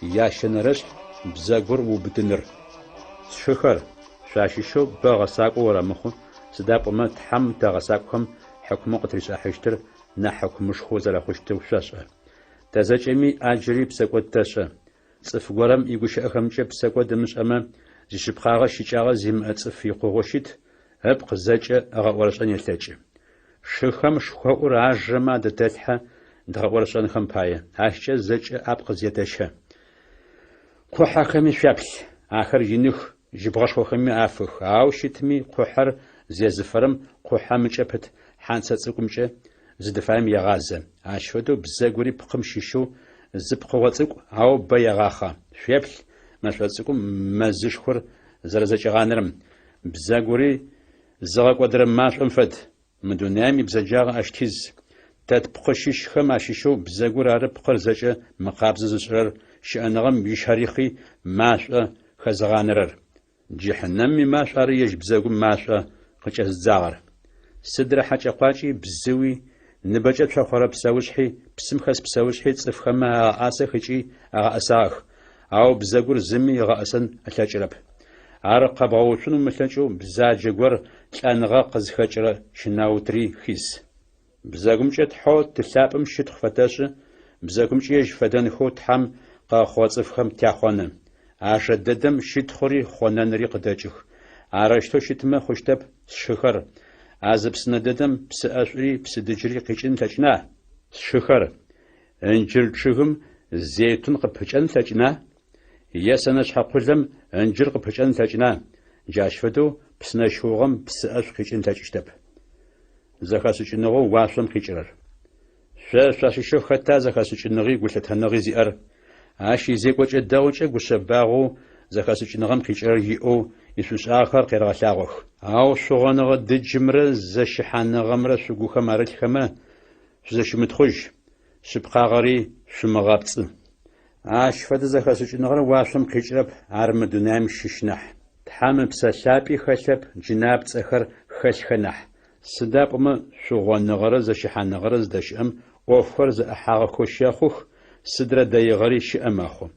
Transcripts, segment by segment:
Ящэнэрэшъхь, бзэгур уубытыныр. Сшыхэр, шъуащыщэу бэ гъэсакӏо орэмыхъу, сыда пӏомэ Тхьэм тэ гъэсакӏохэм хьыкумэу къытришӏахьыщтыр нахь хьыкумышхоу зэрэхъущтыр шъошӏэ. Тэ зэкӏэми ӏаджыри псэкӏод тэшӏэ. Цӏыф горэм игущыӏэхэмкӏэ псэкӏод ымышӏэмэ, зишъыпкъагъэ щыкӏагъэ зимыӏэ цӏыф икъугъэу щыт, ыпкъ зэкӏэ ыгъэӏорышӏэн елъэкӏы. Шыхэм шхоӏур ажэмэ адэтэлъхьэ дгъэӏорышӏэнхэм пае, ащкӏэ зэкӏэ апкъ зетэщэ. Къухьэхэми шъуяплъ, ахэр иных, жьыбгъэшхохэми афых, ау щытми къухьэр зезыфэрэм къухьэм ыкӏэ пыт хьанцэ цӏыкӏумкӏэ зыдыфаем егъазэ. Ащ фэдэу бзэгури пкъым щыщэу зы пкъыгъо цӏыкӏу, ау бэ егъахъэ. Шъуеплъ мэшӏо цӏыкӏум мэзышхор зэрэзэкӏигъанэрэм. Бзэгури зыгъэкӏодырэ машӏом фэд. Мы дунаим ибзэджагъэ ащ тиз. Тэ тпкъы щыщхэм ащыщэу бзэгур ары пкъыр зэкӏэ мыкъабзэ зышӏырэр, щыӏэныгъэм ищэрихъи машӏо хэзыгъанэрэр. Джыхьнэмым имашӏу ары ежь бзэгум машӏо къыкӏэзыдзагъэр. Сыдрэ хьэкӏэ-къуакӏи, бзыуи, ныбэкӏэ цохъорэ псэушъхьи, псым хэс псэушъхьи цӏыфхэмэ агъэӏасэх ыкӏи агъэӏэсагъэх, ау бзэгур зыми ыгъэӏэсэн ылъэкӏырэп. Ар къэбгъэуцун умылъэкӏэу бзаджэ гор лӏэныгъэ къызхэкӏырэ щэнаутри хиз. Бзэгумкӏэ Тхьэу Ты лъапӏэм щытхъу фэтэшӏы, бзэгумкӏи ежь фэдэнхэу Тхьэм къыгъэхъугъэ цӏыфхэм тяхъоны. Ажэ дэдэм щытхъури хъонэнри къыдэкӏых. Арэущтэу щытмэ хъущтэп, сшыхэр. А зы псынэ дэдэм псы ӏэшӏури псы дыджыри къикӏын ылъэкӏына? Сшыхэр, ынджыр чъыгым зейтун къыпыкӏэн ылъэкӏына? Е сэнэшъхьэ къулэм ынджыр къыпыкӏэн ылъэкӏына? Джащ фэдэу псынэ щыугъэм псы ӏэшӏу къикӏын ылъэкӏыщтэп. Зэхэшӏыкӏыныгъэу уашъом къикӏырэр. Шъо шъуащыщэу хэта зэхэшӏыкӏыныгъи гулъытэныгъи зиӏэр? Ащ изекӏокӏэ дэгъукӏэ гушъэбагъэу зэхэшӏыкӏыныгъэм къикӏырэр иӏэу ишӏушӏагъэхэр къерэгъэлъагъох. Ау шъугъоныгъэ дыджымрэ зэщыхьаныгъэмрэ шъугухэм арылъхэмэ, шъузэщымытхъужь, шъыпкъагъэри шъумыгъэпцӏы. Ащ фэдэ зэхэшӏыкӏыныгъэр уашъом къикӏырэп, ар мы дунаим щыщ нахь. Тхьэм Ыпсэ Лъапӏи хэлъэп, джынапцӏэхэр хэлъхэ нахь. Сыда пӏомэ шъугъоныгъэрэ зэщыхьаныгъэрэ зыдэщыӏэм ӏофхэр зэӏыхьагъэхэу щэхъух, сыдрэ дэигъэри щыӏэ мэхъу.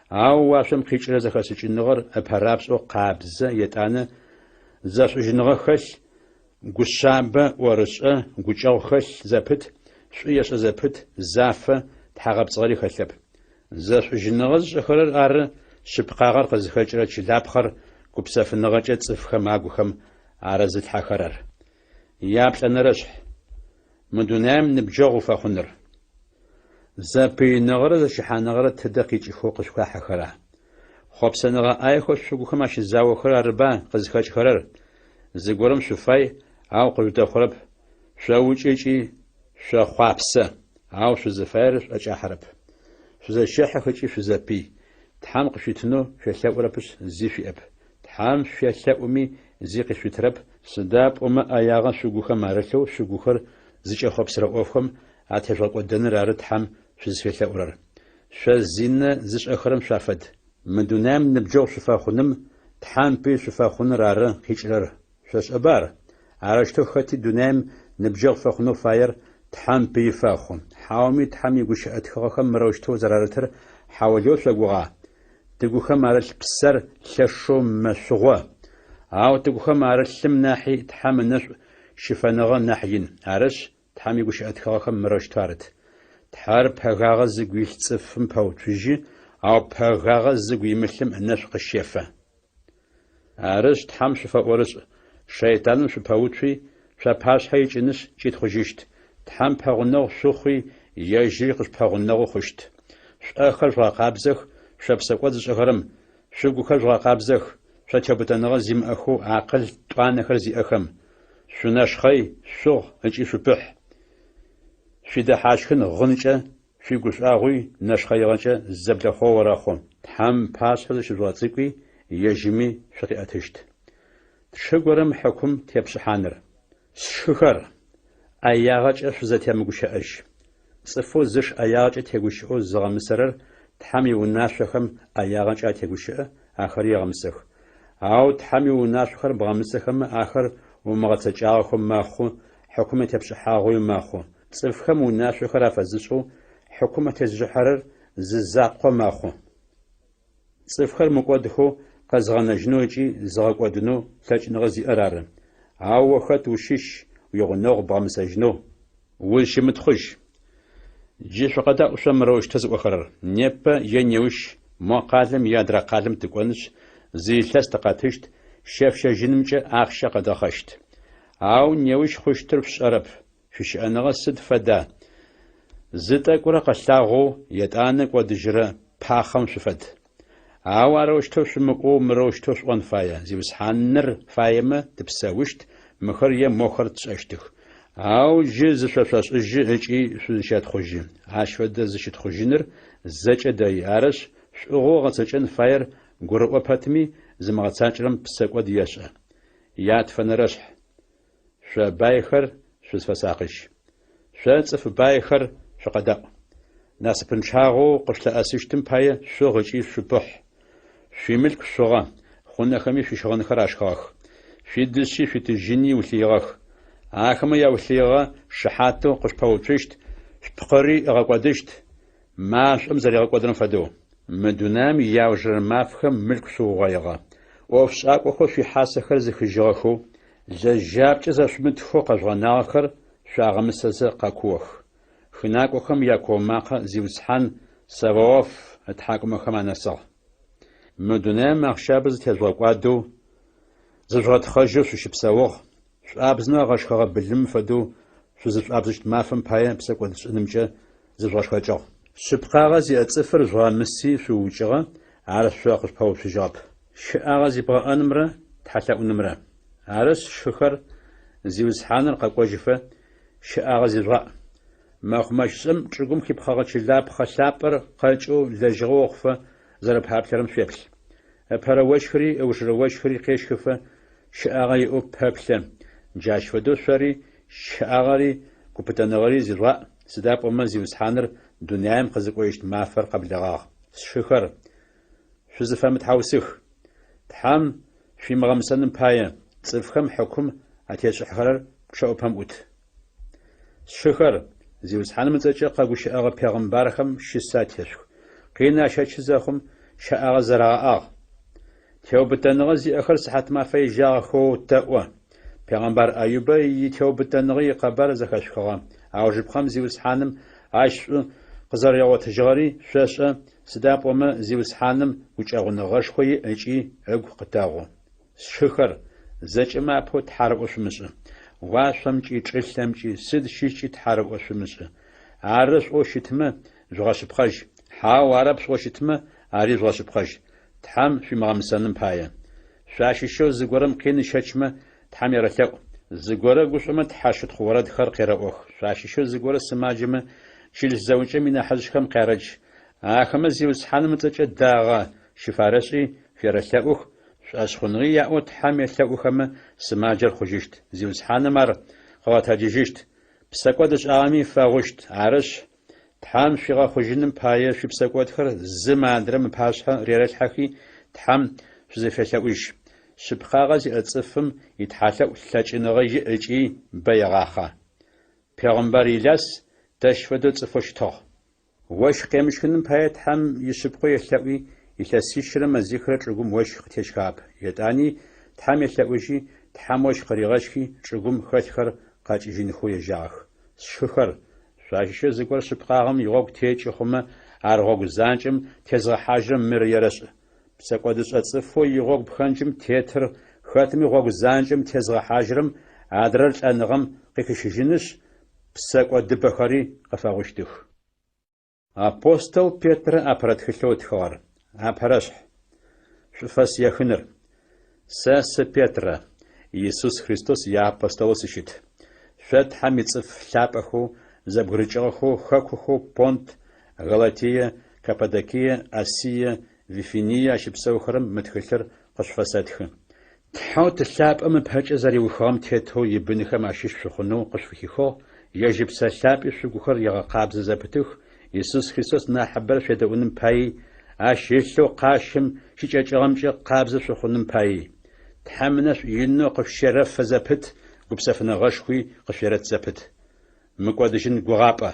Ау уашъом къикӏырэ зэхэшӏыкӏыныгъэр ыпэрапшӏэу къабзэ, етӏанэ зэшӏужьыныгъэ хэлъ, гушъабэ, ӏорышӏэ, гукӏэгъу хэлъ зэпыт, шӏу ешӏэ зэпыт, зафэ, тхьагъэпцӏыгъэри хэлъэп. Зэшӏужьыныгъэ зышӏэхэрэр ары шъыпкъагъэр къызхэкӏырэ чылапхъэр гупсэфыныгъэкӏэ цӏыфхэм агухэм арызылъхьэхэрэр. Яплӏэнэрэшъхь. Мы дунаим ныбджэгъу уфэхъуныр. Зэпыиныгъэрэ зэщыхьаныгъэрэ тыдэ къикӏыхэу къышъухахьэхэра? Хъопсэныгъэ ӏаехэу шъугухэм ащызаохэрэр арыба къызхэкӏхэрэр? Зыгорэм шъуфай, ау къыжъудэхъурэп, шъоукӏы ыкӏи шъохъуапсэ, ау шъузыфаер шъуӏэкӏахьэрэп. Шъузэщэхьых ыкӏи шъузэпый. Тхьэм къышъуитынэу шъуелъэӏурэпышъ, зи шъуиӏэп. Тхьэм шъуелъэӏуми, зи къышъуитырэп, сыда пӏомэ ӏэягъэ шъугухэм арылъэу шъугухэр зыкӏэхъопсырэ ӏофхэм атежъугъэкӏодэныр ары Тхьэм шъузфелъэӏурэр. Шъо зинэ зышӏэхэрэм шъуафэд. Мы дунаим ныбджэгъу шъуфэхъуным Тхьэм пый шъуфэхъуныр ары къикӏырэр, шъошӏэба ар? Арэущтэу хэти дунаим ныбджэгъу фэхъунэу фаер Тхьэм пыи фэхъу. Хьауми Тхьэм игущыӏэ тхыгъэхэм мырэущтэу зэрарытыр хьаулыеу шъогугъа? Тыгухэм арылъ псэр лъэшэу мэшъугъо, ау тыгухэм арылъым нахьи Тхьэм ынэшӏу щыфэныгъэ нахь ин. Арышъ, Тхьэм игущыӏэ тхыгъэхэм мырэущтэу арыт, Тхьэр пэгагъэ зыгу илъ цӏыфым пэуцужьы, ау пэгагъэ зыгу имылъым ынэшӏу къыщефэ. Арышъ, Тхьэм шъуфэӏорышӏ, шэйтаным шъупэуцуи, шъуапашъхьэ икӏынышъ кӏитхъужьыщт. Тхьэм пэгъунэгъу шъухъуи, ежьыри къышъупэгъунэгъу хъущт. Шъуӏэхэр жъугъэкъабзэх, шъо псэкӏод зышӏэхэрэм, шъугухэр жъугъэкъабзэх, шъо теубытэныгъэ зимыӏэхэу акъыл тӏуанэхэр зиӏэхэм. Шъунэшхъэй, шъугъ ыкӏи шъупыхь. Шъуидэхьащхын гъынкӏэ, шъуигушӏуагъуи нэшхъэигъэкӏэ зэблэхъугъэ орэхъу. Тхьэм ыпашъхьэ зыщыжъугъэцӏыкӏуи, ежьыми шъукъиӏэтыщт. Тшы горэм хьыкум тепшӏыхьаныр. Сшыхэр, ӏэягъэкӏэ шъузэтемыгущыӏэжь. Цӏыфэу зыш ӏэягъэкӏэ тегущыӏэу зыгъэмысэрэр Тхьэм иунашъохэм ӏэягъэкӏэ атегущыӏэ, ахэри егъэмысэх. Ау Тхьэм иунашъохэр бгъэмысэхэмэ, ахэр умыгъэцэкӏагъэхэу мэхъу, хьыкум атепшӏыхьагъэуи мэхъу. Цӏыфхэм унашъохэр афэзышӏэу хьыкум атезышӏыхьэрэр зы закъо мэхъу. Цӏыфхэр мыкӏодхэу къэзыгъэнэжьынэу ыкӏи зыгъэкӏодынэу лъэкӏыныгъэ зиӏэр ары. Ау о хэт ущыщ уигъунэгъу бгъэмысэжьынэу? Узщымытхъужь. Джы шъукъэдаӏу шъо мырэущтэу зыӏохэрэр, Непэ е неущ мо къалэм е адрэ къалэм тыкӏонышъ, зы илъэс тыкъэтыщт, щэф-щэжьынымкӏэ ахъщэ къэдгъэхъэщт. Ау неущ хъущтыр шъушӏэрэп, шъуищыӏэныгъэ сыд фэда? Зы тӏэкӏурэ къэлъагъоу, етӏанэ кӏодыжьырэ пахъэм шъуфэд. Ау арэущтэу шъумыӏоу мырэущтэу шъуӏон фае, Зиусхьаныр фаемэ, тыпсэущт, мыхэр е мохэр тшӏэщтых. Ау джы зышъошӏошӏыжьы ыкӏи шъузыщэтхъужьы. Ащ фэдэ зыщытхъужьыныр зэкӏэ дэи. Арышъ, шӏугъэу гъэцэкӏэн фаер гурыӏо пэтми, зымыгъэцакӏэрэм псэкӏод ешӏэ. Ятфэнэрэшъхь. Шъо байхэр, шъузфэсакъыжь. Шъо цӏыф байхэр, шъукъэдаӏу. Насыпынчъагъэу къышъулъыӏэсыщтым пае шъугъ ыкӏи шъупыхь. Шъуимылъку шъугъэ, хъунэхэми шъуищыгъынхэр ашхыгъэх. Шъуидышъи шъуитыжьыни улъыигъэх. Ахэмэ яулъыигъэ шыхьатэу къышъупэуцущт, шъупкъыри ыгъэкӏодыщт, машӏом зэригъэкӏодырэм фэдэу. Мы дунаим иаужырэ мафэхэм мылъку шъуугъоигъэ. ӏофшӏакӏохэу шъуихьасэхэр зыхыжьыгъэхэу, лэжьапкӏэ зэшъумытхэу къэжъугъэнагъэхэр шъуагъэмысэзэ къэкуох. Хынакӏохэм якуо макъэ Зиусхьан Саваоф ытхьакӏумэхэм анэсыгъ. Мы дунаим ахъщабэ зытежъугъэкӏуадэу, зыжъугъэтхъэжьэу шъущыпсэугъ, шӏуабзымэ агъэшхэгъэ былымым фэдэу шъузышӏуабзыщт мафэм пае псэкӏодшӏынымкӏэ зыжъугъэшхэкӏыгъ. Шъыпкъагъэ зиӏэ цӏыфыр жъугъэмыси шъуукӏыгъэ, ар шъо къышъупэуцужьыгъэп. Щыӏагъэ зибгъэӏэнымрэ тхьэлъэӏунымрэ. Арышъ, сшыхэр, Зиусхьаныр къэкӏожьыфэ, щыӏагъэ зижъугъаӏ. Мэкъумэщышӏэм чӏыгум хипхъэгъэ чылапхъэ лъапӏэр къэкӏэу лэжьыгъэ охъуфэ зэрэпаплъэрэм шъуеплъ. Ыпэрэ ощхыри ыужырэ ощхыри къещхыфэ щыӏагъэ иӏэу пэплъэ. Джащ фэдэу шъори щыӏагъэри гупытэныгъэри зижъугъаӏ, сыда пӏомэ Зиусхьаныр дунаим къызыкӏожьыщт мафэр къэблэгъагъ. Сшыхэр, шъузыфэмытхьаусых. Тхьэм шъуимыгъэмысэным пае, цӏыфхэм хьыкум атешӏыхьэрэр пчъэӏупэм ӏут. Сшыхэр, Зиусхьаным ыцӏэкӏэ къэгущыӏэгъэ пегъымбархэм щысэ атешъух. Къин ащэчы зэхъум, щэӏагъэ зэрагъэӏагъ. Теубытэныгъэ зиӏэхэр сыхьатмафэ ежьагъэхэу тэӏо. Пегъэмбар Аюбэ итеубытэныгъэ икъэбар зэхэшъухыгъэ. Аужыпкъэм Зиусхьаным ащ шӏу къызэригъотыжьыгъэри шъошӏэ, сыда пӏомэ Зиусхьаным гукӏэгъуныгъэшхо иӏ ыкӏи ыгу къытэгъу. Сшыхэр, зэкӏэмэ апэу тхьарыӏо шъумышӏы. Уашъомкӏи, чӏылъэмкӏи, сыд щыщкӏи тхьарыӏо шъумышӏы. Ары шъуӏоу щытмэ, жъугъэшъыпкъэжь. Хьау, арэп шъуӏоу щытмэ, ари жъугъэшъыпкъэжь. Тхьэм шъуимыгъэмысэным пае. Шъуащыщэу зыгорэм къин ыщэчмэ, Тхьэм ерэлъэӏу. Зыгорэ гушӏомэ тхьэщытхъу орэдхэр къерэӏох. Шъуащыщэу зыгорэ сымаджэмэ, чылыс зэӏукӏэм инахьыжъхэм къярэдж. Ахэмэ Зиусхьаным ыцӏэкӏэ дагъэ щыфарэшӏи, шъуерэлъэӏух, шӏошъхъуныгъи яӏэу Тхьэм елъэӏухэмэ, сымаджэр хъужьыщт, Зиусхьаным ар къыгъэтэджыжьыщт, псэкӏод ышӏагъэми фэгъущт. Арышъ, Тхьэм шъуигъэхъужьыным пае шъуипсэкӏодхэр зым адрэм ыпашъхьэ рерэлъхьэхи, Тхьэм шъузэфелъэӏужь. Шъыпкъагъэ зиӏэ цӏыфым итхьалъэӏу лъэкӏыныгъэ иӏ ыкӏи бэ егъахъэ. Пегъымбар Иляс тэщ фэдэу цӏыфэу щытыгъ. Ощх къемыщхыным пае Тхьэм ишъыпкъэу елъэӏуи, илъэсищрэ мэзихрэ чӏыгум ощх къытещхыгъэп. Етӏани Тхьэм елъэӏужьи, Тхьэм ощх къыригъэщхи, чӏыгум хэлъхэр къэкӏыжьынхэу ежьагъэх. Сшыхэр, шъуащыщэу зыгорэ шъыпкъагъэм игъогу текӏы хъумэ, ар гъогу занкӏэм тезгъэхьажьырэм мыр ерэшӏ. Псэкӏодышӏэ цӏыфэу игъогу пхэнджым тетыр хэтми гъогу занкӏэм тезгъэхьажьырэм адрэр лӏэныгъэм къыхищыжьынышъ, псэкӏодыбэхэри къыфэгъущтых. Апостол Петрэ апэрэ тхылъэу ытхыгъэр. Апэрэшъхь. Шӏуфэс ехыныр. Сэ сы Петрэ, Исус Христос иапостолэу сыщыт. Шъо Тхьэм ицӏыф лъапӏэхэу, зэбгырыкӏыгъэхэу хэкухэу Понт, Галатие, Каппадокие, Асие, Вифиние ащыпсэухэрэм мы тхылъыр къышъуфэсэтхы. Тхьэу Ты лъапӏэм ыпэкӏэ зэриухыгъэм тетэу ибынхэм ащыщ шъухъунэу къышъуфыхихыгъ, ежь Ыпсэ Лъапӏи шъугухэр егъэкъабзэ зэпытых, Исус Христос нахьыбэрэ шъуедэӏуным паий, ащ ылъэу къащым щыкӏэкӏыгъэмкӏэ къабзэ шъухъуным паий. Тхьэм ынэшӏу инэу къышъущерэфэ зэпыт, гупсэфыныгъэшхуи къышъуерэт зэпыт. Мыкӏодыжьын гугъапӏэ.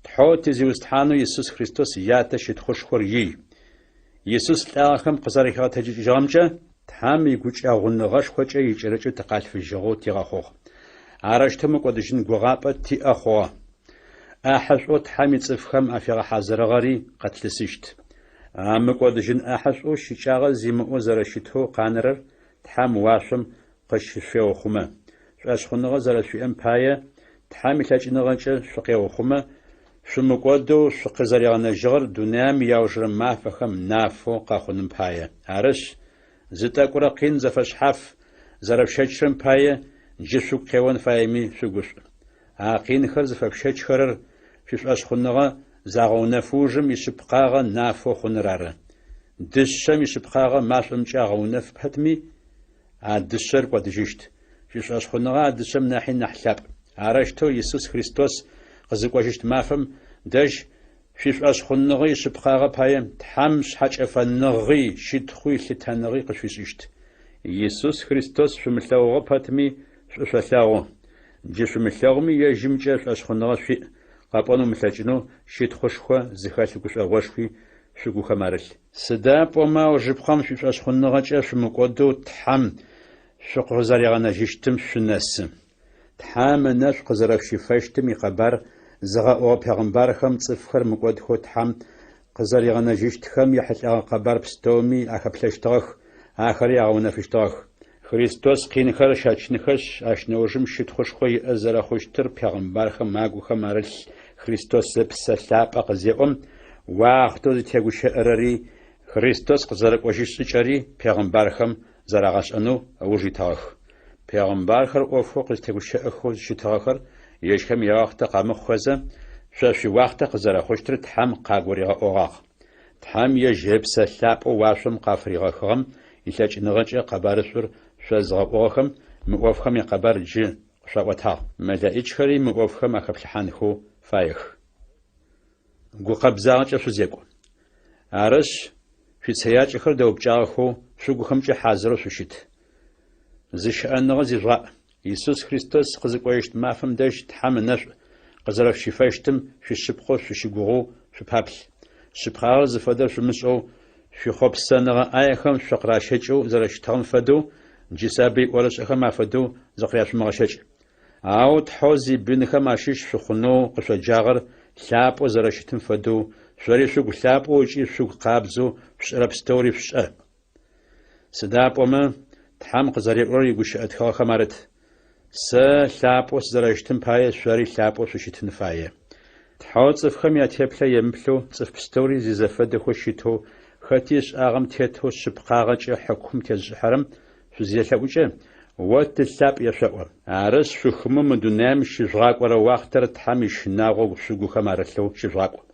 Тхьэу ти Зиусхьанэу Исус Христос Ятэ щытхъушхор ий. Исус лӏагъэхэм къызэрэхигъэтэджыкӏыжьыгъэмкӏэ Тхьэм игукӏэгъуныгъэшхокӏэ икӏэрыкӏэу тыкъалъфыжьыгъэу тигъэхъугъ. Арэущтэу мыкӏодыжьын гугъапӏэ тиӏэ хъугъэ. ӏахьышӏоу Тхьэм ицӏыфхэм афигъэхьазырыгъэри къэтлъысыщт. А мыкӏодыжьын ӏахьышӏоу щыкӏагъэ зимыӏэу зэрэщытэу къанэрэр Тхьэм уашъом къыщышъуеухъумэ. Шӏошъхъуныгъэ зэрэшъуиӏэм пае, Тхьэм илъэкӏыныгъэкӏэ шъукъеухъумэ, шъумыкӏодэу шъукъызэригъэнэжьыгъэр дунаим иаужырэ мафэхэм нафэу къэхъуным пае. Арышъ, зы тӏэкӏурэ къин зэфэшъхьаф зэрэшъущэчырэм пае джы шъугу къеон фаеми шъугушӏу. А къинхэр зыфэпщэчхэрэр шъуишӏошъхъуныгъэ загъэунэфы ужым ишъыпкъагъэ нафэу хъуныр ары. Дышъэм ишъыпкъагъэ машӏомкӏэ агъэунэф пэтми, а дышъэр кӏодыжьыщт. Шъуишӏошъхъуныгъэ а дышъэм нахьи нахь лъапӏ. Арэущтэу Исус Христос къызыкӏожьыщт мафэм дэжь шъуишӏошъхъуныгъэ ишъыпкъагъэ пае Тхьэм шъхьэкӏэфэныгъи, щытхъуи, лъытэныгъи къышъуфишӏыщт. Исус Христос шъумылъэгъугъэ пэтми, шӏу шъолъэгъу. Джы шъумылъэгъуми ежьымкӏэ шӏошъхъуныгъэ шъуиӏ, къэпӏон умылъэкӏынэу щытхъушхо зыхэлъ гушӏогъошхуи шъугухэм арылъ. Сыда пӏомэ аужыпкъэм шъуишӏошъхъуныгъэкӏэ шъумыкӏодэу Тхьэм шъукъызэригъэнэжьыщтым шъунэсы. Тхьэм ынэшӏу къызэрэшъущифэщтым икъэбар зыгъэӏугъэ пегъымбархэм цӏыфхэр мыкӏодхэу Тхьэм къызэригъэнэжьыщтхэм ехьылӏэгъэ къэбар пстэуми ахэплъэщтыгъэх, ахэри агъэунэфыщтыгъэх. Христос къинхэр ыщэчынхэшъ, ащ нэужым щытхъушхо иӏэ зэрэхъущтыр пегъымбархэм агухэм арылъ Христос Ыпсэ Лъапӏэ къызеӏом, уахътэу зытегущыӏэрэри, Христос къызэрэкӏожьыщт шӏыкӏэри пегъымбархэм зэрагъэшӏэнэу ыуж итыгъэх. Пегъымбархэр ӏофэу къызтегущыӏэхэу щытыгъэхэр ежьхэм яуахътэ къэмыхъухэзэ, шъо шъуиуахътэ къызэрэхъущтыр Тхьэм къагуригъэӏогъагъ. Тхьэм ежь Ыпсэ Лъапӏэу уашъом къафыригъэхыгъэм илъэкӏыныгъэкӏэ къэбарышӏур шъозыгъэӏугъэхэм мы ӏофхэм якъэбар джы къышъуаӏотагъ. Мэлэӏичхэри мы ӏофхэм ахэплъыхьанхэу фаех. Гукъэбзагъэкӏэ шъузекӏу. Арышъ, шъуицэякӏэхэр дэупкӏагъэхэу, шъугухэмкӏэ хьазырэу шъущыт. Зыщыӏэныгъэ зижъугъаӏ. Исус Христос къызыкӏожьыщт мафэм дэжь Тхьэм ынэшӏу къызэрэшъущифэщтым шъуишъыпкъэу шъущыгугъэу шъупаплъ. Шъыпкъагъэр зыфэдэр шъумышӏэу, шъуихъопсэныгъэ ӏаехэм шъукъыращэкӏэу зэрэщытыгъэм фэдэу, джы сабый ӏорышӏэхэм афэдэу зыкъыряшъумыгъэщэкӏ. Ау Тхьэу зибынхэм ащыщ шъухъунэу къышъоджагъэр лъапӏэу зэрэщытым фэдэу, шъори шъугу лъапӏэу ыкӏи шъугу къабзэу шъушӏэрэ пстэури шъушӏэ. Сыда пӏомэ, Тхьэм къызэриӏорэр игущыӏэ тхыгъэхэм арыт, Сэ лъапӏэу сызэрэщытым пае шъори лъапӏэу шъущытын фае. Тхьэу цӏыфхэм ятеплъэ емыплъэу, цӏыф пстэури зизэфэдэхэу щытэу, хэти ышӏагъэм тетэу шъыпкъагъэкӏэ хьыкум тезышӏыхьэрэм шъузелъэӏукӏэ, О Ты лъапӏ ешъоӏо. Арышъ, шъухымэу мы дунаим щыжъугъакӏорэ уахътэр Тхьэм ищынагъо шъугухэм арылъэу щыжъугъакӏу.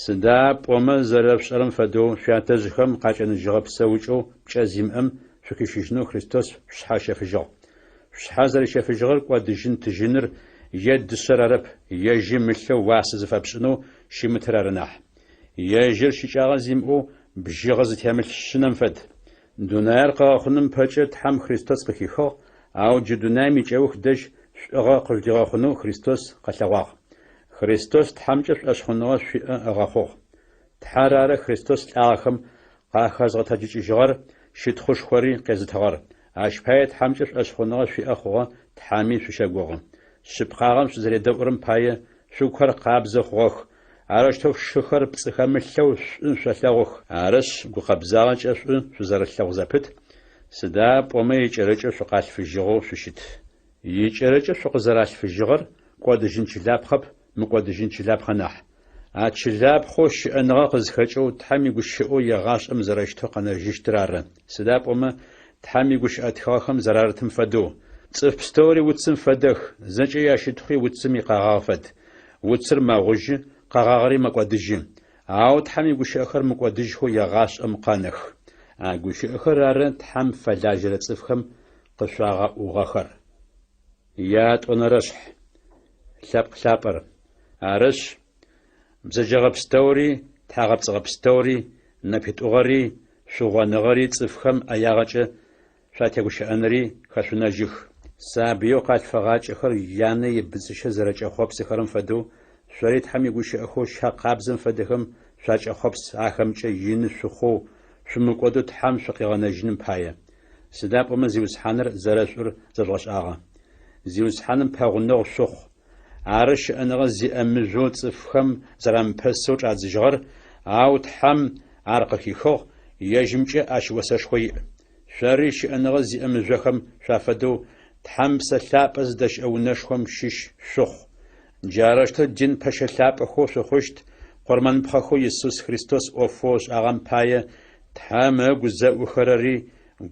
Сыда пӏомэ зэрэшъушӏэрэм фэдэу шъуятэжъхэм къакӏэныжьыгъэ псэукӏэу пкӏэ зимыӏэм шъухищыжьынэу Христос шъушъхьэ ыщэфыжьыгъ. Шъушъхьэ зэрищэфыжьыгъэр кӏодыжьын тыжьыныр е дышъэр арэп, ежьым ылъэу уасэ зыфэпшӏынэу щымытыр ары нахь. Ежьыр щыкӏагъэ зимыӏэу бжьыгъэ зытемылъ шъынэм фэд. Дунаир къыгъэхъуным пэкӏэ Тхьэм Христос къыхихыгъ, ау джы дунаим икӏэух дэжь шӏугъэ къыжъудигъэхъунэу Христос къэлъэгъуагъ. Христос Тхьэмкӏэ шӏошъхъуныгъэ шъуиӏэ ыгъэхъугъ. Тхьэр ары Христос лӏагъэхэм къахэзгъэтэджыкӏыжьыгъэр, щытхъушхори къезытыгъэр. Ащ пае Тхьэмкӏэ шӏошъхъуныгъэ шъуиӏэ хъугъэ, Тхьэми шъущэгугъы. Шъыпкъагъэм шъузэредэӏурэм пае шъугухэр къабзэ хъугъэх, арэущтэу шъушыхэр пцӏы хэмылъэу шӏу шъолъэгъух. Арышъ, гукъэбзагъэкӏэ шӏу шъузэрэлъэгъу зэпыт, сыда пӏомэ икӏэрыкӏэу шъукъалъфыжьыгъэу шъущыт. Икӏэрыкӏэу шъукъызэралъфыжьыгъэр кӏодыжьын чылапхъэп, мыкӏодыжьын чылапхъэ нахь. А чылапхъэу щыӏэныгъэ къызхэкӏэу Тхьэм игущыӏэу егъашӏэм зэрэщытэу къэнэжьыщтыр ары, сыда пӏомэ Тхьэм игущыӏэ тхыгъэхэм зэрарытым фэдэу, Цӏыф пстэури уцым фэдэх, зэкӏэ ящытхъуи уцым икъэгъагъ фэд. Уцыр мэгъужьы, къэгъагъэри мэкӏодыжьы. Ау Тхьэм игущыӏэхэр мыкӏодыжьхэу егъашӏэм къэнэх. А гущыӏэхэр ары Тхьэм фэлажьэрэ цӏыфхэм къышъуагъэӏугъэхэр. Ятӏонэрэшъхь. Лъэпкъ лъапӏэр. Арышъ, бзэджэгъэ пстэури, тхьагъэпцӏыгъэ пстэури, нэпитӏугъэри, шъугъоныгъэри цӏыфхэм ӏэягъэкӏэ шъуатегущыӏэнри хэшъунэжьых. Сабыеу къалъфыгъакӏэхэр янэ ибыдзыщэ зэрэкӏэхъопсыхэрэм фэдэу, шъори Тхьэм игущыӏэхэу щэ къабзэм фэдэхэм шъуакӏэхъопс ахэмкӏэ ины шъухъоу, шъумыкӏодэу Тхьэм шъукъигъэнэжьыным пае. Сыда пӏомэ Зиусхьаныр зэрэшӏур зэжъугъэшӏагъэ. Зиусхьаным пэгъунэгъу шъухъу. Ары щыӏэныгъэ зиӏэ мыжъоу цӏыфхэм зэрамыпэсэу чӏадзыжьыгъэр, ау Тхьэм ар къыхихыгъ, ежьымкӏэ ащ осэшхо иӏ. Шъори щыӏэныгъэ зиӏэ мыжъохэм шъуафэдэу, Тхьэм Псэ Лъапӏэ зыдэщыӏэ унэшхом щыщ шъухъу. Джарэущтэу дин пэщэ лъапӏэхэу шъухъущт, къурмэныпхъэхэу Исус Христос ӏофэу ышӏагъэм пае Тхьэм ыгу зэӏухэрэри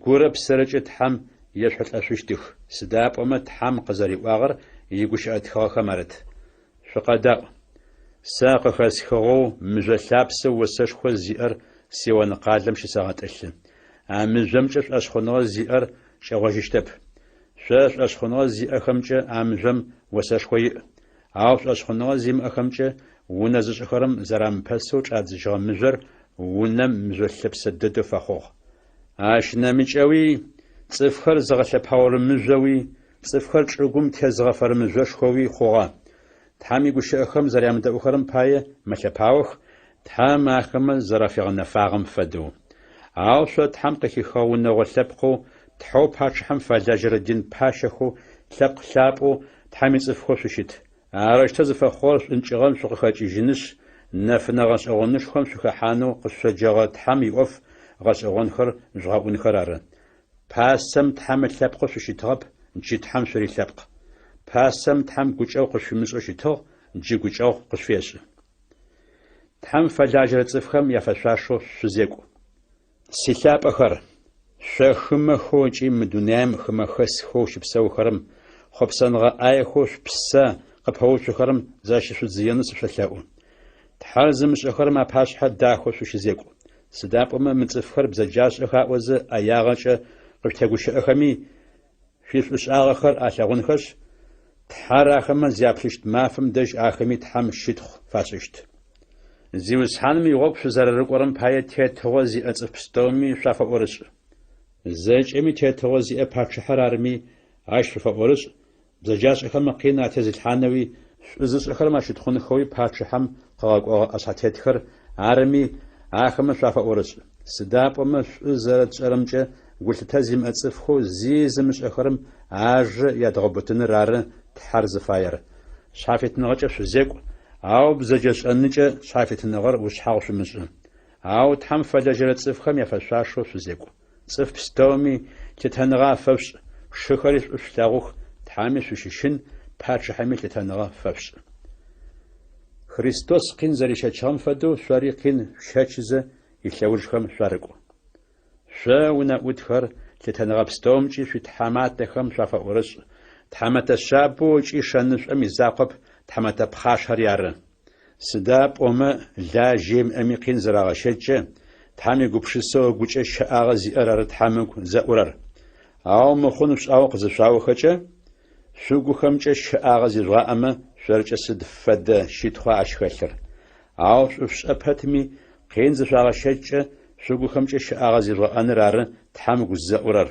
гурэ псэрэкӏэ Тхьэм ешъухьылӏэшъущтых, сыда пӏомэ Тхьэм къызэриӏуагъэр игущыӏэ тхыгъэхэм арыт. Шъукъэдаӏу! Сэ къыхэсхыгъэу мыжъо лъапсэу осэшхо зиӏэр Сион къалэм щысэгъэтӏылъы. А мыжъомкӏэ шӏошъхъуныгъэ зиӏэр кӏэгъожьыщтэп. Шъо шӏошъхъуныгъэ зиӏэхэмкӏэ а мыжъом осэшхо иӏ. Ау шӏошъхъуныгъэ зимыӏэхэмкӏэ унэ зышӏыхэрэм зэрамыпэсэу чӏадзыжьыгъэ мыжъор унэм мыжъо лъэпсэ дэдэу фэхъугъ. Ащ нэмыкӏэуи, цӏыфхэр зыгъэлъэпаорэ мыжъоуи, цӏыфхэр чӏыгум тезыгъэфэрэ мыжъошхоуи хъугъэ. Тхьэм игущыӏэхэм зэрямыдэӏухэрэм пае мэлъэпаох, Тхьэм ахэмэ зэрафигъэнэфагъэм фэдэу. Ау шъо Тхьэм къыхихыгъэ унэгъо лъэпкъэу, Тхьэу пачъыхьэм фэлэжьэрэ дин пащэхэу, лъэпкъ лъапӏэу, Тхьэм ицӏыфхэу шъущыт. Арэущтэу зыфэхъугъэр шӏункӏыгъэм шъукъыхэкӏыжьынышъ, нэфынэ гъэшӏэгъонышхом шъухэхьанэу къышъоджэгъэ Тхьэм иӏоф гъэшӏэгъонхэр жъугъэӏунхэр ары. Пасэм Тхьэм ылъэпкъэу шъущытыгъэп, джы Тхьэм шъурилъэпкъ. Пасэм Тхьэм гукӏэгъу къышъуфимышӏэу щытыгъ, джы гукӏэгъу къышъуфешӏы. Тхьэм фэлажьэрэ цӏыфхэм яфэшъуашэу шъузекӏу. Силъапӏэхэр, шъо хымэхэу ыкӏи мы дунаим хымэхэсхэу щыпсэухэрэм, хъопсэныгъэ ӏаехэу шъупсэ къыпэуцухэрэм защышъудзыенэу сышъолъэӏу. Тхьэр зымышӏэхэрэм апашъхьэ дахэу шъущызекӏу. Сыда пӏомэ мы цӏыфхэр бзэджашӏэх аӏозэ ӏэягъэкӏэ къышъутегущыӏэхэми, шъуишӏушӏагъэхэр алъэгъунхэшъ, Тхьэр ахэмэ зяплъыщт мафэм дэжь ахэми Тхьэм щытхъу фашӏыщт. Зиусхьаным игъогу шъузэрэрыкӏорэм пае тетыгъо зиӏэ цӏыф пстэуми шъуафэӏорышӏ. Зэкӏэми тетыгъо зиӏэ пачъыхьэр арми, ащ шъуфэӏорышӏ, бзэджашӏэхэм къин атезылъхьанэуи, шӏу зышӏэхэрэм ащытхъунхэуи пачъыхьэм къыгъэкӏогъэ ӏэшъхьэтетхэр арми, ахэмэ шъуафэӏорышӏ. Сыда пӏомэ шӏу зэрэтшӏэрэмкӏэ гулъытэ зимыӏэ цӏыфхэу зи зымышӏэхэрэм ажэ ядгъэубытыныр ары Тхьэр зыфаер. Шъхьафитыныгъэкӏэ шъузекӏу, ау бзэджэшӏэныкӏэ шъхьафитыныгъэр ушъхьагъу шъумышӏы. Ау Тхьэм фэлэжьэрэ цӏыфхэм яфэшъуашэу шъузекӏу. Цӏыф пстэуми лъытэныгъэ афэшъушӏ, шыхэри шӏу шъулъэгъух, Тхьэми шъущыщын, пачъыхьэми лъытэныгъэ фэшъушӏ. Христос къин зэрищэчыгъэм фэдэу шъори къин шъущэчызэ илъэужхэм шъуарыкӏу. Шъо, унэӏутхэр, лъытэныгъэ пстэумкӏи шъуитхьаматэхэм шъуафэӏорышӏ, тхьамэтэ шъабэу ыкӏи шэнышӏом изакъоп, тхьамэтэ пхъашэри ары. Сыда пӏомэ лажьэ имыӏэми къин зырагъэщэчкӏэ, Тхьэм игупшысэу ыгукӏэ щэӏагъэ зиӏэр ары Тхьэм ыгу зэӏурэр. Ау мыхъун шъушӏагъэу къызышъуаохэкӏэ, шъугухэмкӏэ щэӏагъэ зижъугъаӏэмэ, шъоркӏэ сыд фэдэ щытхъуа ащ хэлъыр? Ау шӏу шъушӏэ пэтми, къин зышъуагъэщэчкӏэ, шъугухэмкӏэ щэӏагъэ зижъугъэӏэныр ары Тхьэм ыгу зэӏурэр.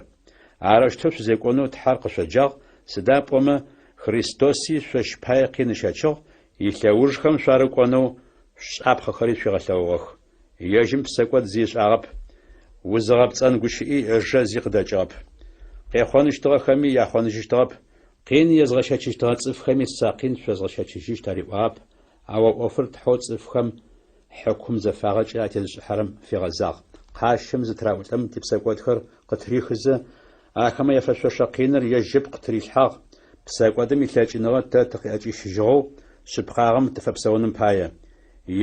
Арэущтэу шъузекӏонэу Тхьэр къышъоджагъ, сыда пӏомэ Христоси шъощ пае къин ыщэчыгъ, Илъэужхэм шъуарыкӏонэу шапхъэхэри шъуигъэлъэгъугъэх. Ежьым псэкӏод зи ышӏагъэп, узыгъэпцӏэн гущыӏи ыжэ зи къыдэкӏыгъэп. Къехъоныщтыгъэхэми яхъоныжьыщтыгъэп, къин езгъэщэчыщтыгъэ цӏыфхэми сэ къин шъозгъэщэчыжьыщт ариӏуагъэп, ау а ӏофыр Тхьэу цӏыфхэм хьыкум зэфагъэкӏэ атезышӏыхьэрэм фигъэзагъ. Къащым зытыраӏулӏэм типсэкӏодхэр къытырихызэ, ахэмэ яфэшъошэ къиныр ежь ыпкъ тырилъхьагъ, псэкӏодым илъэкӏыныгъэ тэ тыкъыӏэкӏищыжьыгъэу, шъыпкъагъэм тыфэпсэуным пае.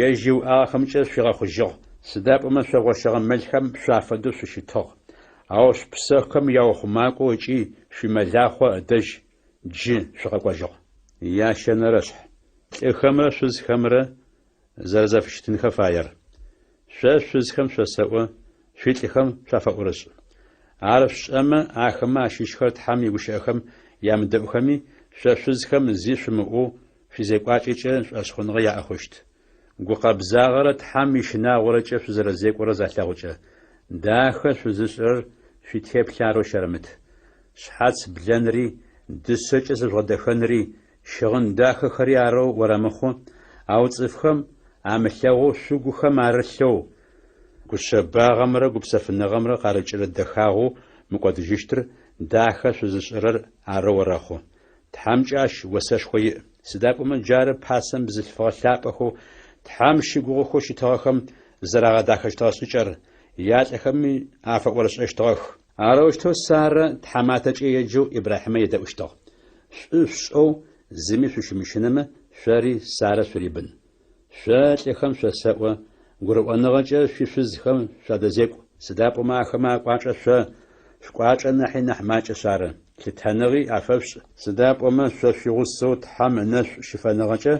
Ежь иуӏагъэхэмкӏэ шъуигъэхъужьыгъ, сыда пӏомэ шъо гъощэгъэ мэлхэм шъуафэдэу шъущытыгъ, ау шъупсэхэм яухъумакӏоу ыкӏи шъуимэлахъо ыдэжь джы шъукъэкӏожьыгъ. Ящэнэрэшъхь. Лӏыхэмрэ шъузхэмрэ зэрэзэфыщытынхэ фаер. Шъо шъузхэм шъосэӏо, шъуилӏыхэм шъуафэӏорышӏ. Ар шъушӏэмэ, ахэмэ ащыщхэр Тхьэм игущыӏэхэм ямыдэӏухэми, шъо шъузхэм зи шъумыӏоу шъуизекӏуакӏэкӏэ шӏошъхъуныгъэ яӏэ хъущт. Гукъэбзагъэрэ Тхьэм ищынагъорэкӏэ шъузэрэзекӏорэр залъэгъукӏэ, дахэ шъузышӏырэр шъуитеплъэ арэу щэрэмыт. Шъхьац блэнри, дышъэкӏэ зыжъугъэдэхэнри, щыгъын дахэхэри арэу орэмыхъу, ау цӏыфхэм амылъэгъоу шъугухэм арылъэу, гушъэбагъэмрэ гупсэфыныгъэмрэ къарыкӏырэ дэхагъэу мыкӏодыжьыщтыр дахэ шъузышӏырэр арэу орэхъу. Тхьэмкӏэ ащ осэшхо иӏ. Сыда пӏомэ джары пасэм бзылъфыгъэ лъапӏэхэу Тхьэм щыгугъыхэу щытыгъэхэм зэрагъэдахэщтыгъэ шӏыкӏэр, ялӏэхэми афэӏорышӏэщтыгъэх. Арэущтэу Сарэ тхьаматэкӏэ еджэу Ибрахьимэ едэӏущтыгъ. Шӏу шъушӏэу зыми шъущымыщынэмэ, шъори Сарэ шъурибын. Шъо, лӏыхэм, шъосэӏо, гурыӏоныгъэкӏэ шъуишъузхэм шъуадэзекӏу, сыда пӏомэ ахэмэ акӏуачӏэ шъо шъукӏуачӏэ нахьи нахь макӏэшъ ары. Лъытэныгъи афэшъушӏ, сыда пӏомэ шъо шъуигъусэу Тхьэм ынэшӏу щыфэныгъэкӏэ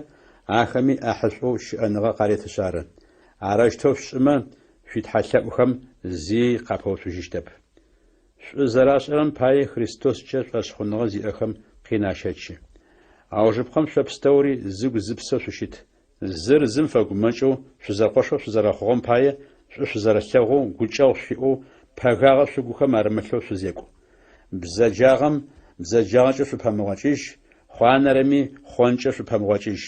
ахэми ӏахьышӏоу щыӏэныгъэ къаретышъ ары. Арэущтэу шъушӏымэ, шъуитхьэлъэӏухэм зи къапэуцужьыщтэп. Шӏу зэрашӏэрэм пае Христоскӏэ шӏошъхъуныгъэ зиӏэхэм къин ащэчы. Аужыпкъэм шъо пстэури зыгу-зыпсэу шъущыт. Зыр зым фэгумэкӏэу, шъузэкъошэу шъузэрэхъугъэм пае шӏу шъузэрэлъэгъоу, гукӏэгъу шъуиӏэу, пэгагъэ шъугухэм арымылъэу шъузекӏу. Бзэджагъэм бзэджагъэкӏэ шъупэмыгъокӏыжь, хъуанэрэми хъонкӏэ шъупэмыгъокӏыжь.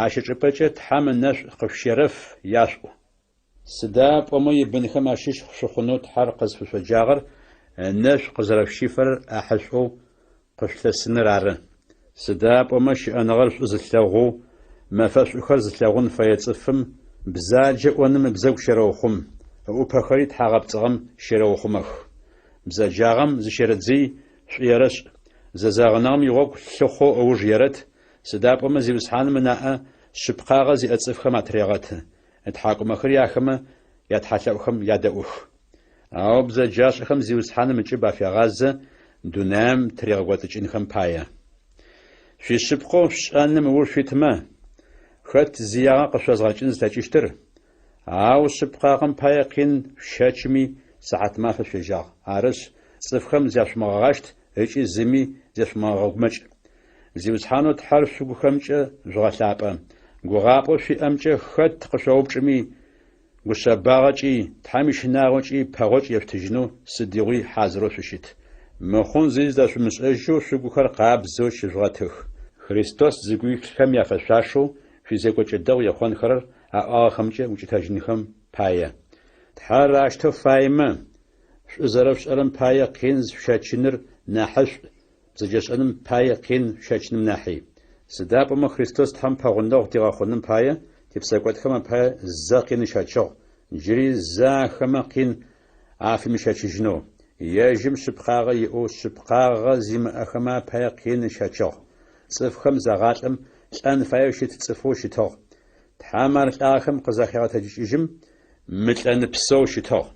Ащ ычӏыпӏэкӏэ Тхьэм ынэшӏу къышъущерэф, яшъуӏу. Сыда пӏомэ ибынхэм ащыщ шъухъунэу Тхьэр къызфышъоджагъэр ынэшӏу къызэрэшъущифэрэр ӏахьышӏоу къышъулъысыныр ары. Сыда пӏомэ щыӏэныгъэр шӏу зылъэгъоу, мэфэшӏухэр зылъэгъун фэе цӏыфым бзаджэ ӏоным ыбзэгу щерэухъум, ыӏупэхэри тхьагъэпцӏыгъэм щерэухъумэх. Бзэджагъэм зыщерэдзый, шӏу ерэшӏ, зэзэгъыныгъэм игъогу лъыхъоу ыуж ерэт, сыда пӏомэ Зиусхьаным ынаӏэ шъыпкъагъэ зиӏэ цӏыфхэм атырегъэты. Ытхьакӏумэхэри ахэмэ ятхьалъэӏухэм ядэӏух. Ау бзэджашӏэхэм Зиусхьаным ыкӏыб афегъазэ, дунаим тыригъэкӏодыкӏынхэм пае. Шъуишъыпкъэу шъушӏэным ыуж шъуитмэ, хэт зиягъэ къышъозгъэкӏын зылъэкӏыщтыр? Ау шъыпкъагъэм пае къин шъущэчми, сыхьатмафэ шъуежьагъ. Арышъ, цӏыфхэм зяшъумыгъэгъащт ыкӏи зыми зешъумыгъэгъэгумэкӏ. Зиусхьанэу Тхьэр шъугухэмкӏэ жъугъэлъапӏэ. Гугъапӏэу шъуиӏэмкӏэ хэт къышъоупчӏыми, гушъэбагъэкӏи, Тхьэм ищынагъокӏи пэгъокӏ ешъутыжьынэу сыдигъуи хьазырэу шъущыт. Мыхъун зи зыдэшъумышӏэжьэу шъугухэр къабзэу щыжъугъэтых. Христос зыгу илъхэм яфэшъуашэу шъуизекӏокӏэ дэгъу ехъонхэрэр аӏуагъэхэмкӏэ укӏытэжьынхэм пае. Тхьэр ащтэу фаемэ, шӏу зэрэшъушӏэрэм пае къин шъущэчыныр нахьышӏу, бзэджэшӏэным пае къин шъущэчыным нахьи. Сыда пӏомэ Христос Тхьэм пэгъунэгъу тигъэхъуным пае, типсэкӏодхэм апае зэ къин ыщэчыгъ, джыри зэ ахэмэ къин афимыщэчыжьынэу. Ежьым шъыпкъагъэ иӏэу шъыпкъагъэ зимыӏэхэмэ апае къин ыщэчыгъ. Цӏыфхэм загъалӏэм, лӏэн фаеу щыт цӏыфэу щытыгъ. Тхьэм ар лӏагъэхэм къызахегъэтэджыкӏыжьым, мылӏэныпсэу щытыгъ.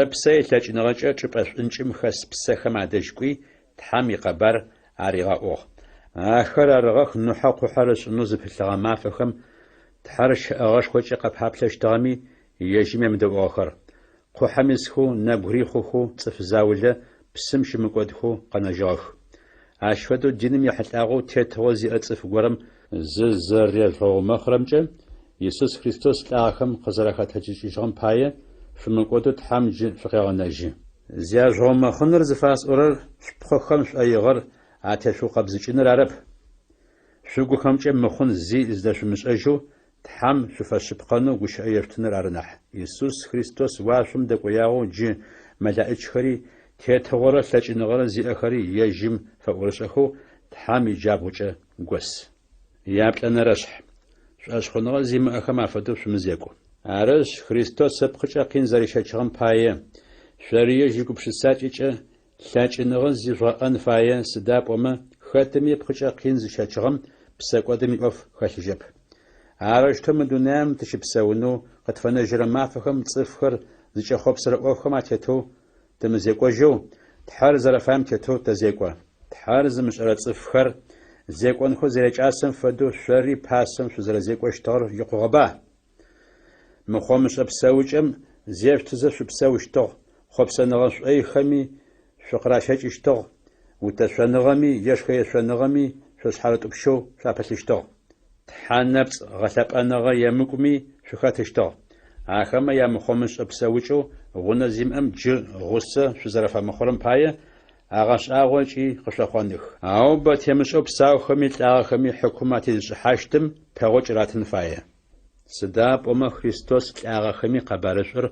Ыпсэ илъэкӏыныгъэкӏэ чӏыпӏэ шӏункӏым хэс псэхэм адэжь кӏуи, Тхьэм икъэбар аригъэӏугъ. Ахэр арыгъэх Нухьэ къухьэр ышӏынэу зыпылъыгъэ мафэхэм Тхьэр щэӏэгъэшхокӏэ къапаплъэщтыгъэми, ежьым емыдэӏугъэхэр. Къухьэм исхэу нэбгырий хъухэу цӏыф заулэ псым щымыкӏодхэу къэнэжьыгъэх. Ащ фэдэу диным ехьылӏагъэу тетыгъо зиӏэ цӏыф горэм зызэрежъугъэумэхъырэмкӏэ Исус Христос лӏагъэхэм къызэрахэтэджыкӏыжьыгъэм пае, шъумыкӏодэу Тхьэм джы шъукъегъэнэжьы. Зяжъугъэумэхъыныр зыфасӏорэр шъупкъыхэм шӏоигъэр атешъуукъэбзыкӏыныр арэп, шъугухэмкӏэ мыхъун зи зыдэшъумышӏэжьэу Тхьэм шъуфэшъыпкъэнэу гущыӏэ ешъутыныр ары нахь. Исус Христос уашъом дэкӏоягъэу джы мэлэӏичхэри, тетыгъорэ лъэкӏыныгъэрэ зиӏэхэри ежьым фэӏорышӏэхэу Тхьэм иджабгъукӏэ гос. Яплӏэнэрэшъхь. Шӏошъхъуныгъэ зимыӏэхэм афэдэу шъумызекӏу. Арышъ, Христос ыпкъыкӏэ къин зэрищэчыгъэм пае, шъори ежь игупшысакӏэкӏэ лъэкӏыныгъэ зижъугъэӏэн фае, сыда пӏомэ хэтыми ыпкъыкӏэ къин зыщэчыгъэм псэкӏодым иӏоф хэлъыжьэп. Арэущтэу мы дунаим тыщыпсэунэу къытфэнэжьырэ мафэхэм цӏыфхэр зыкӏэхъопсырэ ӏофхэм атетэу тымызекӏожьэу, Тхьэр зэрэфаем тетэу тэзекӏо. Тхьэр зымышӏэрэ цӏыфхэр зекӏонхэу зэрякӏасэм фэдэу шъори пасэм шъузэрэзекӏощтыгъэр икъугъэба? Мыхъомышӏэ псэукӏэм зешъутызэ шъупсэущтыгъ, хъопсэныгъэ шӏойхэми шъукъыращэкӏыщтыгъ, утэшъоныгъэми ешхэ-ешъоныгъэми шъошъхьарытӏупщэу шъуапылъыщтыгъ. Тхьэ нэпцӏ гъэлъэпӏэныгъэ емыкӏуми шъухэтыщтыгъ. Ахэмэ ямыхъомышӏэ псэукӏэу гъунэ зимыӏэм джы гъусэ шъузэрэфэмыхъурэм пае, агъэшӏагъо ыкӏи къышъохъоных. Ау бэ темышӏэу псаухэми лӏагъэхэми хьыкум атезышӏыхьащтым пэгъокӏ ратын фае. Сыда пӏомэ Христос лӏагъэхэми къэбарышӏур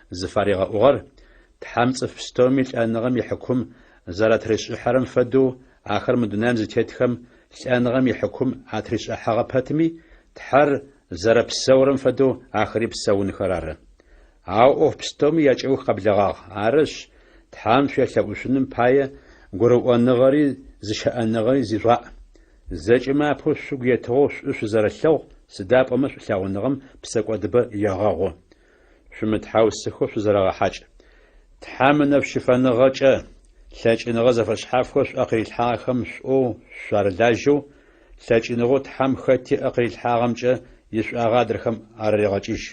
зыфаригъэӏугъэр, Тхьэм цӏыф пстэуми лӏэныгъэм ихьыкум зэратришӏыхьэрэм фэдэу ахэр мы дунаим зытетхэм лӏэныгъэм ихьыкум атришӏыхьэгъэ пэтми, Тхьэр зэрэпсэурэм фэдэу ахэри псэунхэр ары. Ау ӏоф пстэуми якӏэух къэблэгъагъ. Арышъ, Тхьэм шъуелъэӏушъуным пае гурыӏоныгъэри зыщэӏэныгъэри зижъугъаӏ. Зэкӏэмэ апэу шъугу етыгъэу шӏу шъузэрэлъэгъу, сыда пӏомэ шӏулъэгъуныгъэм псэкӏодыбэ егъэгъу. Шъумытхьаусыхэу шъузэрэгъэхьакӏ. Тхьэм ынэшӏу щыфэныгъэкӏэ лъэкӏыныгъэ зэфэшъхьафхэу шъуӏэ къырилъхьагъэхэм шӏоу шъуарылажьэу, лъэкӏыныгъэу Тхьэм хэти ыӏэ къырилъхьагъэмкӏэ ишӏуагъэ адрэхэм арырегъэкӏыжь.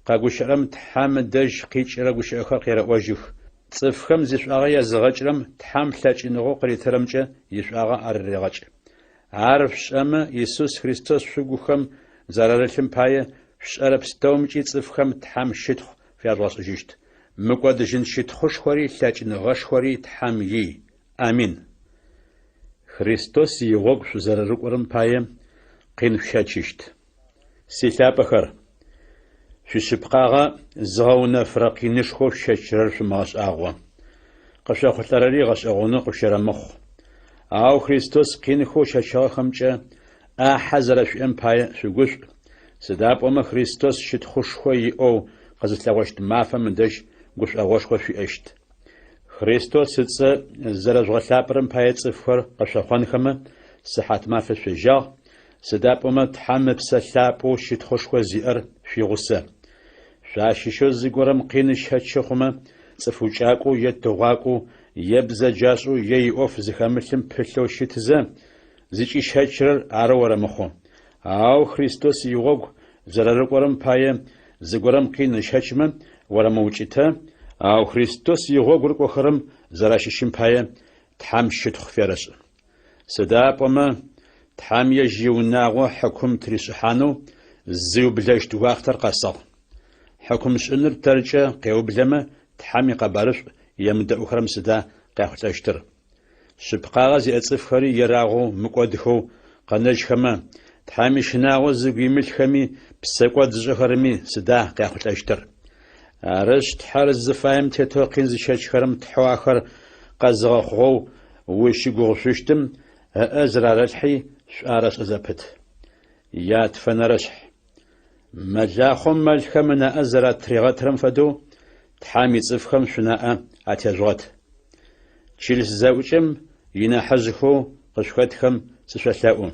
Къэгущыӏэрэм Тхьэм ыдэжь къикӏырэ гущыӏэхэр къерэӏожьых. Цӏыфхэм зишӏуагъэ языгъэкӏырэм Тхьэм лъэкӏыныгъэу къыритырэмкӏэ ишӏуагъэ арырегъэкӏ. Ар шъушӏэмэ, Исус Христос шъугухэм зэрарылъым пае, шъушӏэрэ пстэумкӏи цӏыфхэм Тхьэм щытхъу фяжъугъэшӏыжьыщт. Мыкӏодыжьын щытхъушхори лъэкӏыныгъэшхори Тхьэм ий. Амин. Христос игъогу шъузэрэрыкӏорэм пае, къин шъущэчыщт. Силъапӏэхэр, шъуишъыпкъагъэ зыгъэунэфырэ къинышхоу шъущэчырэр шъумыгъэшӏагъо. Къышъохъулӏэрэри гъэшӏэгъонэу къышъущэрэмыхъу. Ау Христос къинхэу ыщэчыгъэхэмкӏэ ӏахьэ зэрэшъуиӏэм пае шъугушӏу, сыда пӏомэ Христос щытхъушхо иӏэу къызылъэгъощт мафэм ыдэжь гушӏогъошхо шъуиӏэщт. Христос ыцӏэ зэрэжъугъэлъапӏэрэм пае цӏыфхэр къышъохъонхэмэ, сыхьатмафэ шъуежьагъ, Сыда пӏомэ Тхьэм Ыпсэ Лъапӏэу щытхъушхо зиӏэр шъуигъусэ. Шъуащыщэу зыгорэм къин ыщэчы хъумэ, цӏыф укӏакӏоу е тыгъуакӏоу, е бзэджашӏэу е иӏоф зыхэмылъым пылъэу щытызэ, зыкӏищэчырэр арэу орэмыхъу. Ау Христос игъогу зэрэрыкӏорэм пае зыгорэм къин ыщэчмэ, орэмыукӏытэ, ау Христос игъогу рыкӏохэрэм зэращыщым пае Тхьэм щытхъу ферэшӏ. Сыда пӏомэ, Тхьэм ежь иунагъо хьыкум тыришӏыхьанэу зиублэщт уахътэр къэсыгъ. Хьыкумшӏыныр тэркӏэ къеублэмэ, Тхьэм икъэбарышӏу емыдэӏухэрэм сыда къяхъулӏэщтыр? Шъыпкъагъэ зиӏэ цӏыфхэри ерагъэу мыкӏодхэу къэнэжьхэмэ, Тхьэм ищынагъо зыгу имылъхэми псэкӏод зышӏэхэрэми сыда къяхъулӏэщтыр? Арышъ, Тхьэр зыфаем тетэу къин зыщэчхэрэм Тхьэу ахэр къэзыгъэхъугъэу узщыгугъышъущтым ыӏэ зырарэлъхьи шӏу арэшӏэ зэпыт. Ятфэнэрэшъхь. Мэлахъом мэлхэм ынаӏэ зэратригъэтырэм фэдэу, Тхьэм ицӏыфхэм шъунаӏэ атежъугъэт. Чылыс зэӏукӏэм инахьыжъхэу къышъухэтхэм сышъолъэӏу.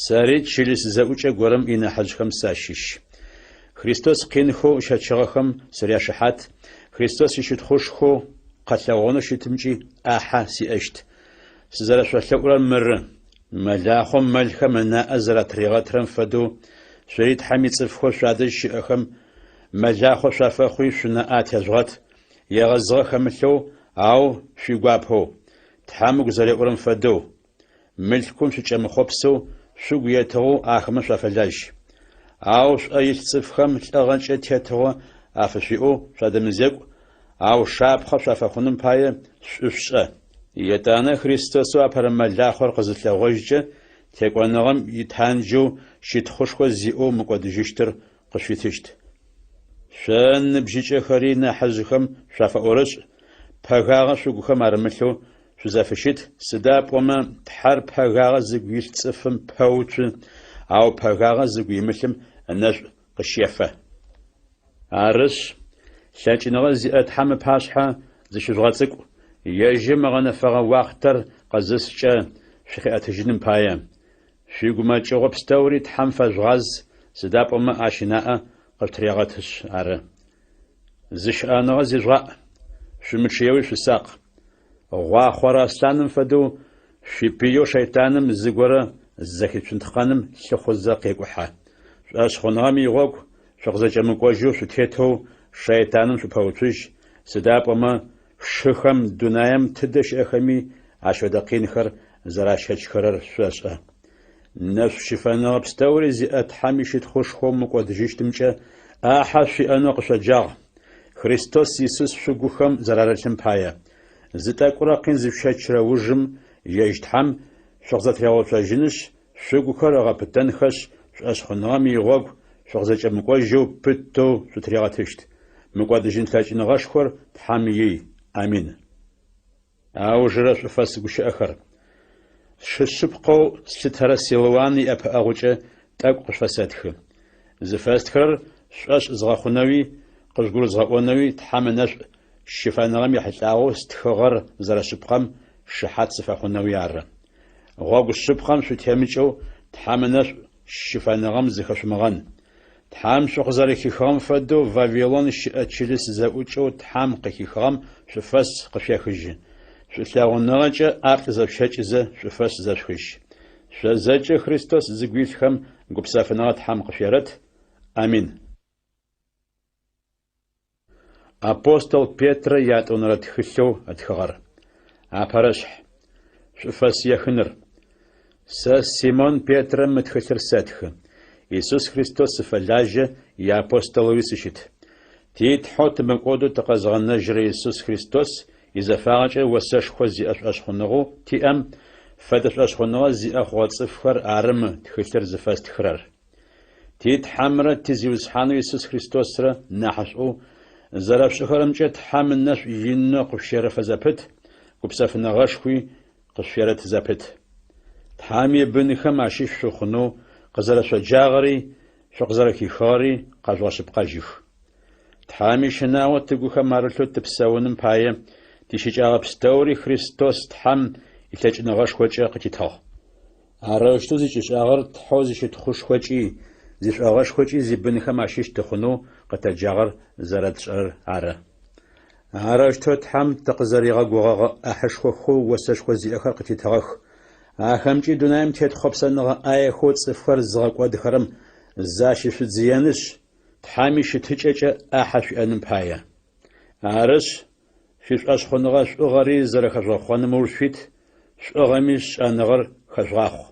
Сэри чылыс зэӏукӏэ горэм инахьыжъхэм сащыщ. Христос къинхэу ыщэчыгъэхэм сыряшыхьат, Христос ищытхъушхоу къэлъэгъонэу щытымкӏи ӏахьэ сиӏэщт. Сызэрэшъолъэӏурэр мыры: мэлахъом мэлхэм ынаӏэ зэратригъэтырэм фэдэу, шъори Тхьэм ицӏыфхэу шъуадэжь щыӏэхэм мэлахъо шъуафэхъуи шъунаӏэ атежъугъэт, егъэзыгъэ хэмылъэу, ау шъуигуапэу, Тхьэм ыгу зэреӏурэм фэдэу, мылъкум шъукӏэмыхъопсэу, шъугу етыгъэу ахэмэ шъуафэлажь. Ау шъуӏэ илъ цӏыфхэм лӏыгъэкӏэ тетыгъо афышъуиӏэу шъуадэмызекӏу, ау шапхъэ шъуафэхъуным пае шӏу шъушӏэ. Етӏанэ Христосэу апэрэ мэлахъор къызылъэгъожькӏэ, текӏоныгъэм итанджэу щытхъушхо зиӏэу мыкӏодыжьыщтыр къышъуитыщт. Шъо ныбжьыкӏэхэри нахьыжъхэм шъуафэӏорышӏ, пэгагъэ шъугухэм арымылъэу шъузэфыщыт, сыда пӏомэ Тхьэр пэгагъэ зыгу илъ цӏыфым пэуцу, ау пэгагъэ зыгу имылъым ынэшӏу къыщефэ. Арышъ, лъэкӏыныгъэ зиӏэ Тхьэм ыпашъхьэ зыщыжъугъэцӏыкӏу, ежьым ыгъэнэфэгъэ уахътэр къызыскӏэ шъукъиӏэтыжьыным пае. Шъуигумэкӏыгъо пстэури Тхьэм фэжъугъаз, сыда пӏомэ Ащ ынаӏэ къышъутырегъэтышъ ары. Зыщыӏэныгъэ зижъугъаӏ, шъумычъыеуи шъусакъ. Гъуахъорэ аслъаным фэдэу шъуипыеу шэйтаным зыгорэ зэхицунтхъэным лъыхъузэ къекӏухьэ. Шӏошъхъуныгъэм игъогу шъукъызэкӏэмыкӏожьэу шъутетэу шэйтаным шъупэуцужь, сыда пӏомэ шыхэм дунаем тыдэ щыӏэхэми ащ фэдэ къинхэр зэращэчхэрэр шъошӏэ. Нэшӏу щыфэныгъэ пстэури зиӏэ Тхьэм ищытхъушхоу мыкӏодыжьыщтымкӏэ ӏахьэ шъуиӏэнэу къышъоджагъ, Христос Исус шъугухэм зэрарылъым пае. Зы тӏэкӏурэ къин зышъущэчырэ ужым ежь Тхьэм шъукъызэтыригъэуцожьынышъ, шъугухэр ыгъэпытэнхэшъ, шӏошъхъуныгъэм игъогу шъукъызэкӏэмыкӏожьэу пытэу шъутыригъэтыщт. Мыкӏодыжьын лъэкӏыныгъэшхор Тхьэм ий. Амин. Аужырэ шӏуфэс гущыӏэхэр. Сшы шъыпкъэу слъытэрэ Силуан иӏэпыӏэгъукӏэ тӏэкӏу къышъуфэсэтхы. Зыфэстхырэр шъушӏошъ згъэхъунэуи, къыжъугурызгъэӏонэуи Тхьэм ынэшӏу щыфэныгъэм ехьылӏагъэу стхыгъэр зэрэшъыпкъэм шыхьат сыфэхъунэуи ары. Гъогу шъыпкъэм шъутемыкӏэу Тхьэм ынэшӏу щыфэныгъэм зыхэшъумыгъэн. Тхьэм шъукъызэрэхихыгъэм фэдэу Вавилон щыӏэ чылыс зэӏукӏэу Тхьэм къыхихыгъэм шӏуфэс къышъуехыжьы. Шӏулъэгъуныгъэкӏэ ӏаплӏ зэшъущэкӏызэ шӏуфэс зэшъухыжь. Шъо зэкӏэ Христос зыгу илъхэм гупсэфыныгъэ Тхьэм къышъуерэт. Амин. Апостол Петрэ ятӏонэрэ тхылъэу ытхыгъэр. Апэрэшъхь. Шӏуфэс ехыныр. Сэ, Симон Петрэ, мы тхылъыр сэтхы. Исус Христос сыфэлажьэ, иапостолэуи сыщыт. Ти Тхьэу тымыкӏодэу тыкъэзыгъэнэжьырэ Исус Христос изэфагъэкӏэ осэшхо зиӏэ шӏошъхъуныгъэу тиӏэм фэдэ шӏошъхъуныгъэ зиӏэ хъугъэ цӏыфхэр ары мы тхылъыр зыфэстхырэр. Ти Тхьэмрэ ти Зиусхьанэу Исус Христосрэ нахьышӏоу зэрэшъушӏэхэрэмкӏэ Тхьэм ынэшӏу инэу къышъущерэфэ зэпыт, гупсэфыныгъэшхуи къышъуерэт зэпыт. Тхьэм ибынхэм ащыщ шъухъунэу къызэрэшъоджагъэри шъукъызэрэхихыгъэри къэжъугъэшъыпкъэжьых. Тхьэм ищынагъо тыгухэм арылъэу тыпсэуным пае тищыкӏагъэ пстэури Христос Тхьэм илъэкӏыныгъэшхокӏэ къытитыгъ. Арэущтэу зыкӏишӏагъэр Тхьэу зищытхъушхокӏи, зишӏогъэшхокӏи зибынхэм ащыщ тыхъунэу къытэджагъэр зэрэтшӏэрэр ары. Арэущтэу Тхьэм тыкъызэригъэгугъэгъэ ӏахьышхохэу осэшхо зиӏэхэр къытитыгъэх. Ахэмкӏи дунаим тет хъопсэныгъэ ӏаехэу цӏыфхэр зыгъэкӏодыхэрэм защышъудзыенышъ, Тхьэм ищытыкӏэкӏэ ӏахьэ шъуиӏэным пае. Арышъ, шъуишӏошъхъуныгъэ шӏугъэри зэрэхэжъугъэхъоным ыуж шъуит, шӏугъэми шӏэныгъэр хэжъугъахъу.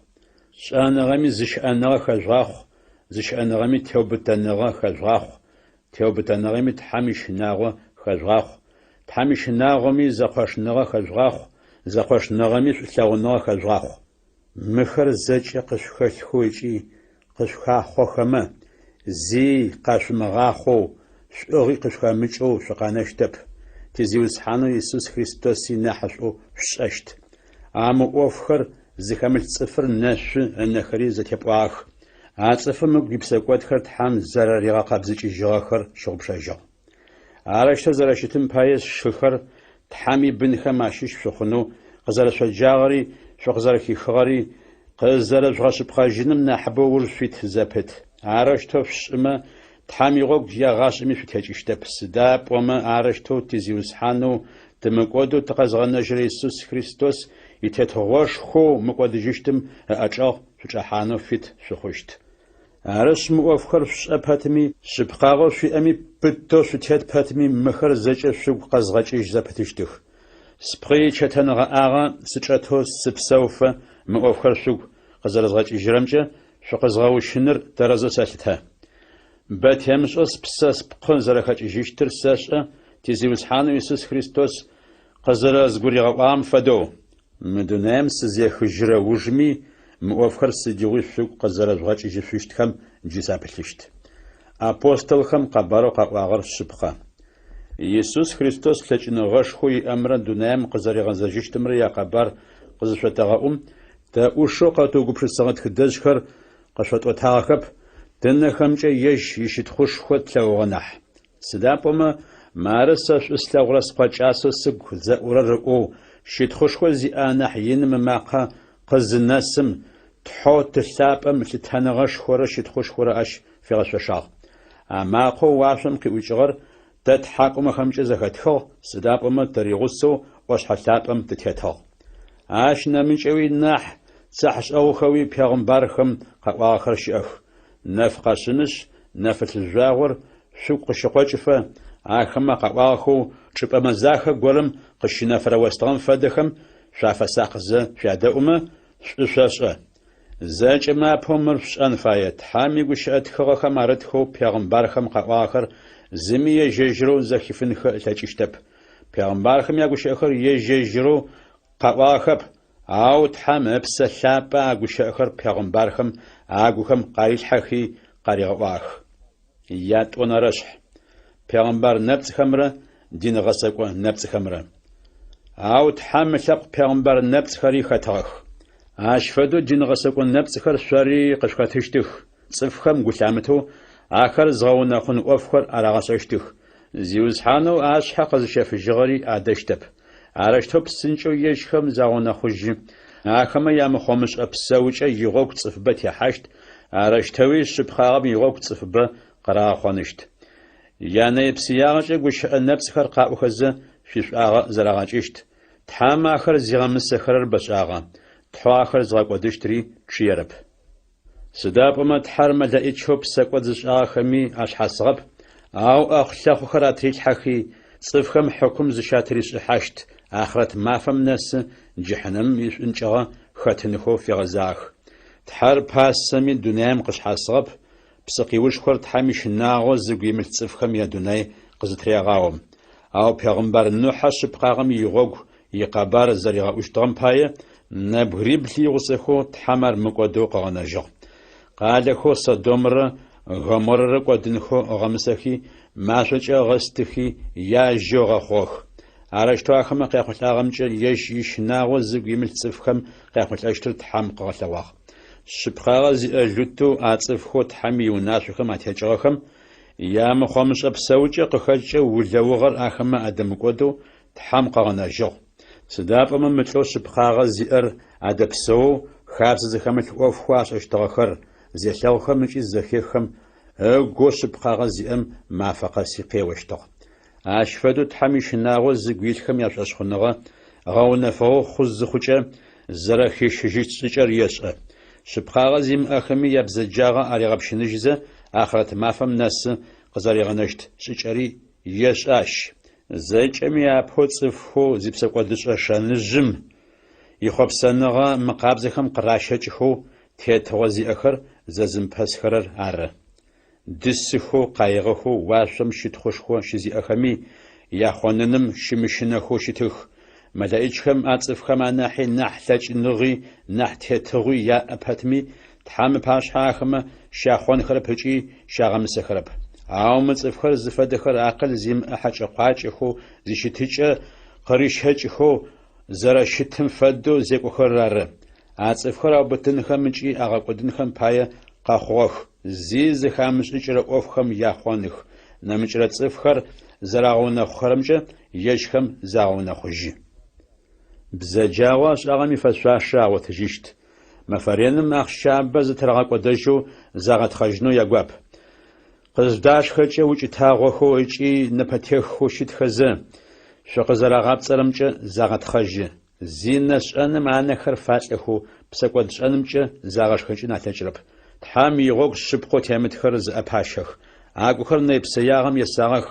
Шӏэныгъэми зыщыӏэныгъэ хэжъугъахъу, зыщыӏэныгъэми теубытэныгъэ хэжъугъахъу, теубытэныгъэми Тхьэм ищынагъо хэжъугъахъу, Тхьэм ищынагъоми зэкъошныгъэ хэжъугъахъу, зэкъошныгъэми шӏулъэгъуныгъэ хэжъугъахъу. Мыхэр зэкӏэ къышъухэлъхэу ыкӏи къышъухахъохэмэ, зи къашъумыгъахъоу, шӏугъи къышъухэмыкӏэу шъукъэнэщтэп, ти Зиусхьанэу Исус Христоси нахьышӏоу шъушӏэщт. А мы ӏофхэр зыхэмылъ цӏыфыр нэшъу, ынэхэри зэтепӏуагъэх. А цӏыфым ыгу ипсэкӏодхэр Тхьэм зэрэригъэкъэбзыкӏыжьыгъэхэр щыгъупшэжьыгъ. Арэущтэу зэрэщытым пае, сшыхэр, Тхьэм ибынхэм ащыщ шъухъунэу къызэрэшъоджагъэри шъукъызэрэхихыгъэри къызэрэжъугъэшъыпкъэжьыным нахьыбэу ыуж шъуит зэпыт. Арэущтэу шъушӏымэ, Тхьэм игъогу егъашӏэми шъутекӏыщтэп, сыда пӏомэ арэущтэу ти Зиусхьанэу тымыкӏодэу тыкъэзгъэнэжьырэ Исус Христос и Тетыгъошхоу мыкӏодыжьыщтым ыӏэчӏэгъ шъучӏэхьанэу фит шъухъущт. Арышъ, мы ӏофхэр шъушӏэ пэтми, шъыпкъагъэу шъуиӏэми пытэу шъутет пэтми, мыхэр зэкӏэ шъугу къэзгъэкӏыжь зэпытыщтых. Спкъы ичэтэнгъэӏагъэ сычӏэтэу сыпсэуфэ мы ӏофхэр шъугу къызэрэзгъэкӏыжьырэмкӏэ шъукъэзгъэущыныр тэрэзэу сэлъытэ. Бэ темышӏэу спсэ спкъы зэрэхэкӏыжьыщтыр сэшӏэ, ти Зиусхьанэу Исус Христос къызэрэзгуригъэӏуагъэм фэдэу. Мы дунаим сызехыжьырэ ужми, мы ӏофхэр сыдигъуи шъугу къызэрэжъугъэкӏыжьышъущтхэм джы сапылъыщт. Апостолхэм къэбарэу къаӏуагъэр шъыпкъэ. Исус Христос лъэкӏыныгъэшхоу иӏэмрэ дунаим къызэригъэзэжьыщтымрэ якъэбар къызышъотэгъэӏум, тэ ӏушэу къэтыугупшысыгъэ тхыдэжъхэр къышъотӏотагъэхэп, тынэхэмкӏэ ежь ищытхъушхо тлъэгъугъэ нахь. Сыда пӏомэ, мары сэ шӏу слъэгъурэ Скъо кӏасэу сыгу зэӏурэр ыӏоу, щытхъушхо зиӏэ анахь иным ымакъэ къызынэсым, Тхьэу Ты лъапӏэм лъытэныгъэшхорэ щытхъушхорэ ащ фигъэшъошагъ. А макъэу уашъом къиӏукӏыгъэр тэ ттхьакӏумэхэмкӏэ зэхэтхыгъ, сыда пӏомэ тыригъусэу ӏошъхьэ лъапӏэм тытетыгъ. Ащ нэмыкӏэуи нахь цыхьшӏэгъухэуи пегъымбархэм къаӏуагъэхэр щыӏэх. Нэф къэшъынышъ, нэфылъ жъуагъор шъугу къыщыкъокӏыфэ, ахэмэ къаӏуагъэхэу чӏыпӏэ мэзахэ горэм къыщынэфырэ остыгъэм фэдэхэм шъуафэсакъызэ шъуядэӏумэ, шӏу шъошӏэ. Зэкӏэмэ апэу мыр шъушӏэн фае, Тхьэм игущыӏэ тхыгъэхэм арытхэу пегъымбархэм къаӏуагъэхэр зыми ежь-ежьырэу зэхифынхэ ылъэкӏыщтэп. Пегъымбархэм ягущыӏэхэр ежь-ежьырэу къаӏуагъэхэп, ау Тхьэм Ыпсэ Лъапӏэ а гущыӏэхэр пегъымбархэм агухэм къарилъхьэхи къаригъэӏуагъэх. Ятӏонэрэшъхь. Пегъымбар нэпцӏхэмрэ дин гъэсэкӏо нэпцӏхэмрэ. Ау Тхьэм ылъэпкъ пегъымбар нэпцӏхэри хэтыгъэх. Ащ фэдэу дин гъэсэкӏо нэпцӏхэр шъори къышъухэтыщтых, цӏыфхэм гу лъамытэу ахэр зыгъэунэхъун ӏофхэр арагъэшӏэщтых. Зиусхьанэу ашъхьэ къэзыщэфыжьыгъэри адэщтэп. Арэущтэу псынкӏэу ежьхэм загъэунэхъужьы. Ахэмэ ямыхъомышӏэ псэукӏэ игъогу цӏыфыбэ техьащт, арэущтэуи шъыпкъагъэм игъогу цӏыфыбэ къырагъэхъоныщт. Янэе-псыягъэкӏэ гущыӏэ нэпцӏхэр къаӏохэзэ шъуишӏуагъэ зэрагъэкӏыщт. Тхьэм ахэр зигъэмысэхэрэр бэшӏагъэ, Тхьэу ахэр зыгъэкӏодыщтри чъыерэп. Сыда пӏомэ Тхьэр мэлэӏичэу псэкӏод зышӏагъэхэми ашъхьасыгъэп, ау ӏэхъу-лъэхъухэр атрилъхьэхи, цӏыфхэм хьыкум зыщатыришӏыхьащт ахърэт мафэм нэсы джыхьынэмым ишӏункӏыгъэ хэтынхэу фигъэзагъэх. Тхьэр пасэми дунаим къышъхьасыгъэп, псыкъиушхор Тхьэм ищынагъо зыгу имылъ цӏыфхэм ядунай къызытырегъаом. Ау пегъымбар Нухьэ шъыпкъагъэм игъогу икъэбар зэригъэӏущтыгъэм пае, нэбгырибл игъусэхэу Тхьэм ар мыкӏодэу къыгъэнэжьыгъ. Къалэхэу Содомрэ Гоморрэ кӏодынхэу ыгъэмысэхи, машӏокӏэ ыгъэстыхи, яжьэу ыгъэхъугъэх. Арэущтэу ахэмэ къяхъулӏагъэмкӏэ ежь ищынагъо зыгу имылъ цӏыфхэм къяхъулӏэщтыр Тхьэм къыгъэлъэгъуагъ. Шъыпкъагъэ зиӏэ Лутэу а цӏыфхэу Тхьэм иунашъохэм атекӏыгъэхэм ямыхъомышӏэ псэукӏэ къыхэкӏкӏэ улэугъэр ахэмэ адэмыкӏодэу Тхьэм къыгъэнэжьыгъ. Сыда пӏомэ мы лӏэу шъыпкъагъэ зиӏэр адэпсэоу хабзэ зыхэмылъ ӏофхэу ашӏэщтыгъэхэр зелъэгъухэм ыкӏи зэхеххэм, ыгоу шъыпкъагъэ зиӏэм мафэ къэси къеощтыгъ. Ащ фэдэу Тхьэм ищынагъо зыгу илъхэм яшӏошъхъуныгъэ гъэунэфыгъэу хъу зыхъукӏэ, зэрэхищыжьыщт шӏыкӏэр ешӏэ. Шъыпкъагъэ зимыӏэхэми ябзэджагъэ аригъэпщыныжьызэ, ахърэт мафэм нэсы къызэригъэнэщт шӏыкӏэри ешӏэ ащ. Зэкӏэми апэу цӏыфхэу зипсэкӏодышӏэ шэныжъым ихъопсэныгъэ мыкъабзэхэм къыращэкӏхэу тетыгъо зиӏэхэр зэзымыпэсхэрэр ары. Дысыхэу, къаигъэхэу уашъом щытхъушхо щызиӏэхэми яхъоныным щымыщынэхэу щытых. Мэлэӏичхэм а цӏыфхэм анахьи нахь лъэкӏыныгъи нахь тетыгъуи яӏэ пэтми, Тхьэм ыпашъхьэ ахэмэ щяхъонхэрэп ыкӏи щагъэмысэхэрэп. Ау мы цӏыфхэр зыфэдэхэр акъыл зимыӏэ хьэкӏэ-къуакӏэхэу зищытыкӏэ къырищэкӏхэу зэрэщытым фэдэу зекӏохэрэр ары. А цӏыфхэр аубытынхэм ыкӏи агъэкӏодынхэм пае къэхъугъэх, зи зыхамышӏыкӏырэ ӏофхэм яхъоных, нэмыкӏырэ цӏыфхэр зэрагъэунэхъухэрэмкӏэ ежьхэм загъэунэхъужьы. Бзэджагъэу ашӏагъэм ифэшъуашэ агъотыжьыщт. Мэфэ реным ахъщабэ зытырагъэкӏодэжьэу загъэтхъэжьынэу ягуап. Къыздашхэкӏэ укӏытагъохэу ыкӏи нэпэтеххэу щытхэзэ, шъукъызэрагъапцӏэрэмкӏэ загъэтхъэжьы. Зинэ шӏэным анэхэр фалӏэхэу псэкӏодшӏэнымкӏэ загъэшхэкӏын алъэкӏырэп. Тхьэм игъогу шъыпкъэу темытхэр зыӏэпащэх. Агухэр нэйпсэягъэм есагъэх,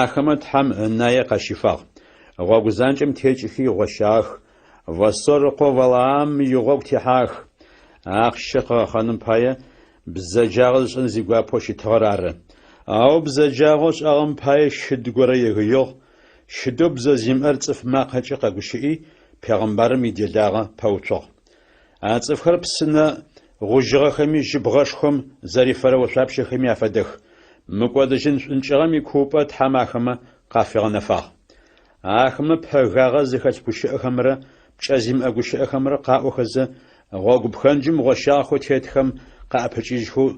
ахэмэ Тхьэм ынае къащифагъ. Гъогу занкӏэм текӏыхи гъощагъэх, Восор ыкъо Валаам игъогу техьагъэх. Ахъщэ къыгъэхъэным пае бзэджагъэ зышӏэн зигуапэу щытыгъэр ары. Ау бзэджагъэу ышӏагъэм пае щыд горэ егыигъ, Щыдэу бзэ зимыӏэр цӏыф макъэкӏэ къэгущыӏи, пегъымбарым иделагъэ пэуцугъ. А цӏыфхэр псынэ гъужьыгъэхэми жьыбгъэшхом зэрифэрэ ошъуапщэхэми афэдэх. Мыкӏодыжьын шӏункӏыгъэм икуупӏэ Тхьэм ахэмэ къафигъэнэфагъ. Ахэмэ пэгагъэ зыхэлъ гущыӏэхэмрэ пкӏэ зимыӏэ гущыӏэхэмрэ къаӏохэзэ, гъогу пхэнджым гъощагъэхэу тетхэм къаӏэпыкӏыжьхэу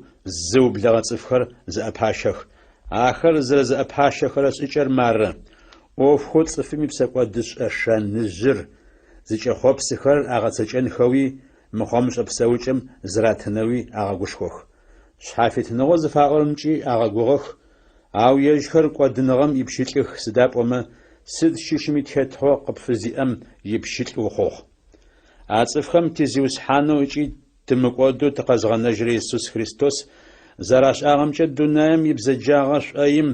зыублэгъэ цӏыфхэр зыӏэпащэх, Ахэр зэрэзэӏэпащэхэрэ шӏыкӏэр мары: ӏофхэу цӏыфым ипсэкӏодышӏэ шэныжъыр зыкӏэхъопсыхэрэр агъэцэкӏэнхэуи, мыхъомышӏэ псэукӏэм зыратынэуи агъэгушхох. Шъхьафитыныгъэу зыфаӏорэмкӏи агъэгугъэх, ау ежьхэр кӏодыныгъэм ипщылӏых, сыда пӏомэ сыд щыщми тетыгъо къыпфызиӏэм ипщылӏ ухъугъ. А цӏыфхэм ти Зиусхьанэу ыкӏи Тымыкӏодэу тыкъэзгъэнэжьырэ Исус Христос зэрашӏагъэмкӏэ дунаим ибзэджагъэ шӏоим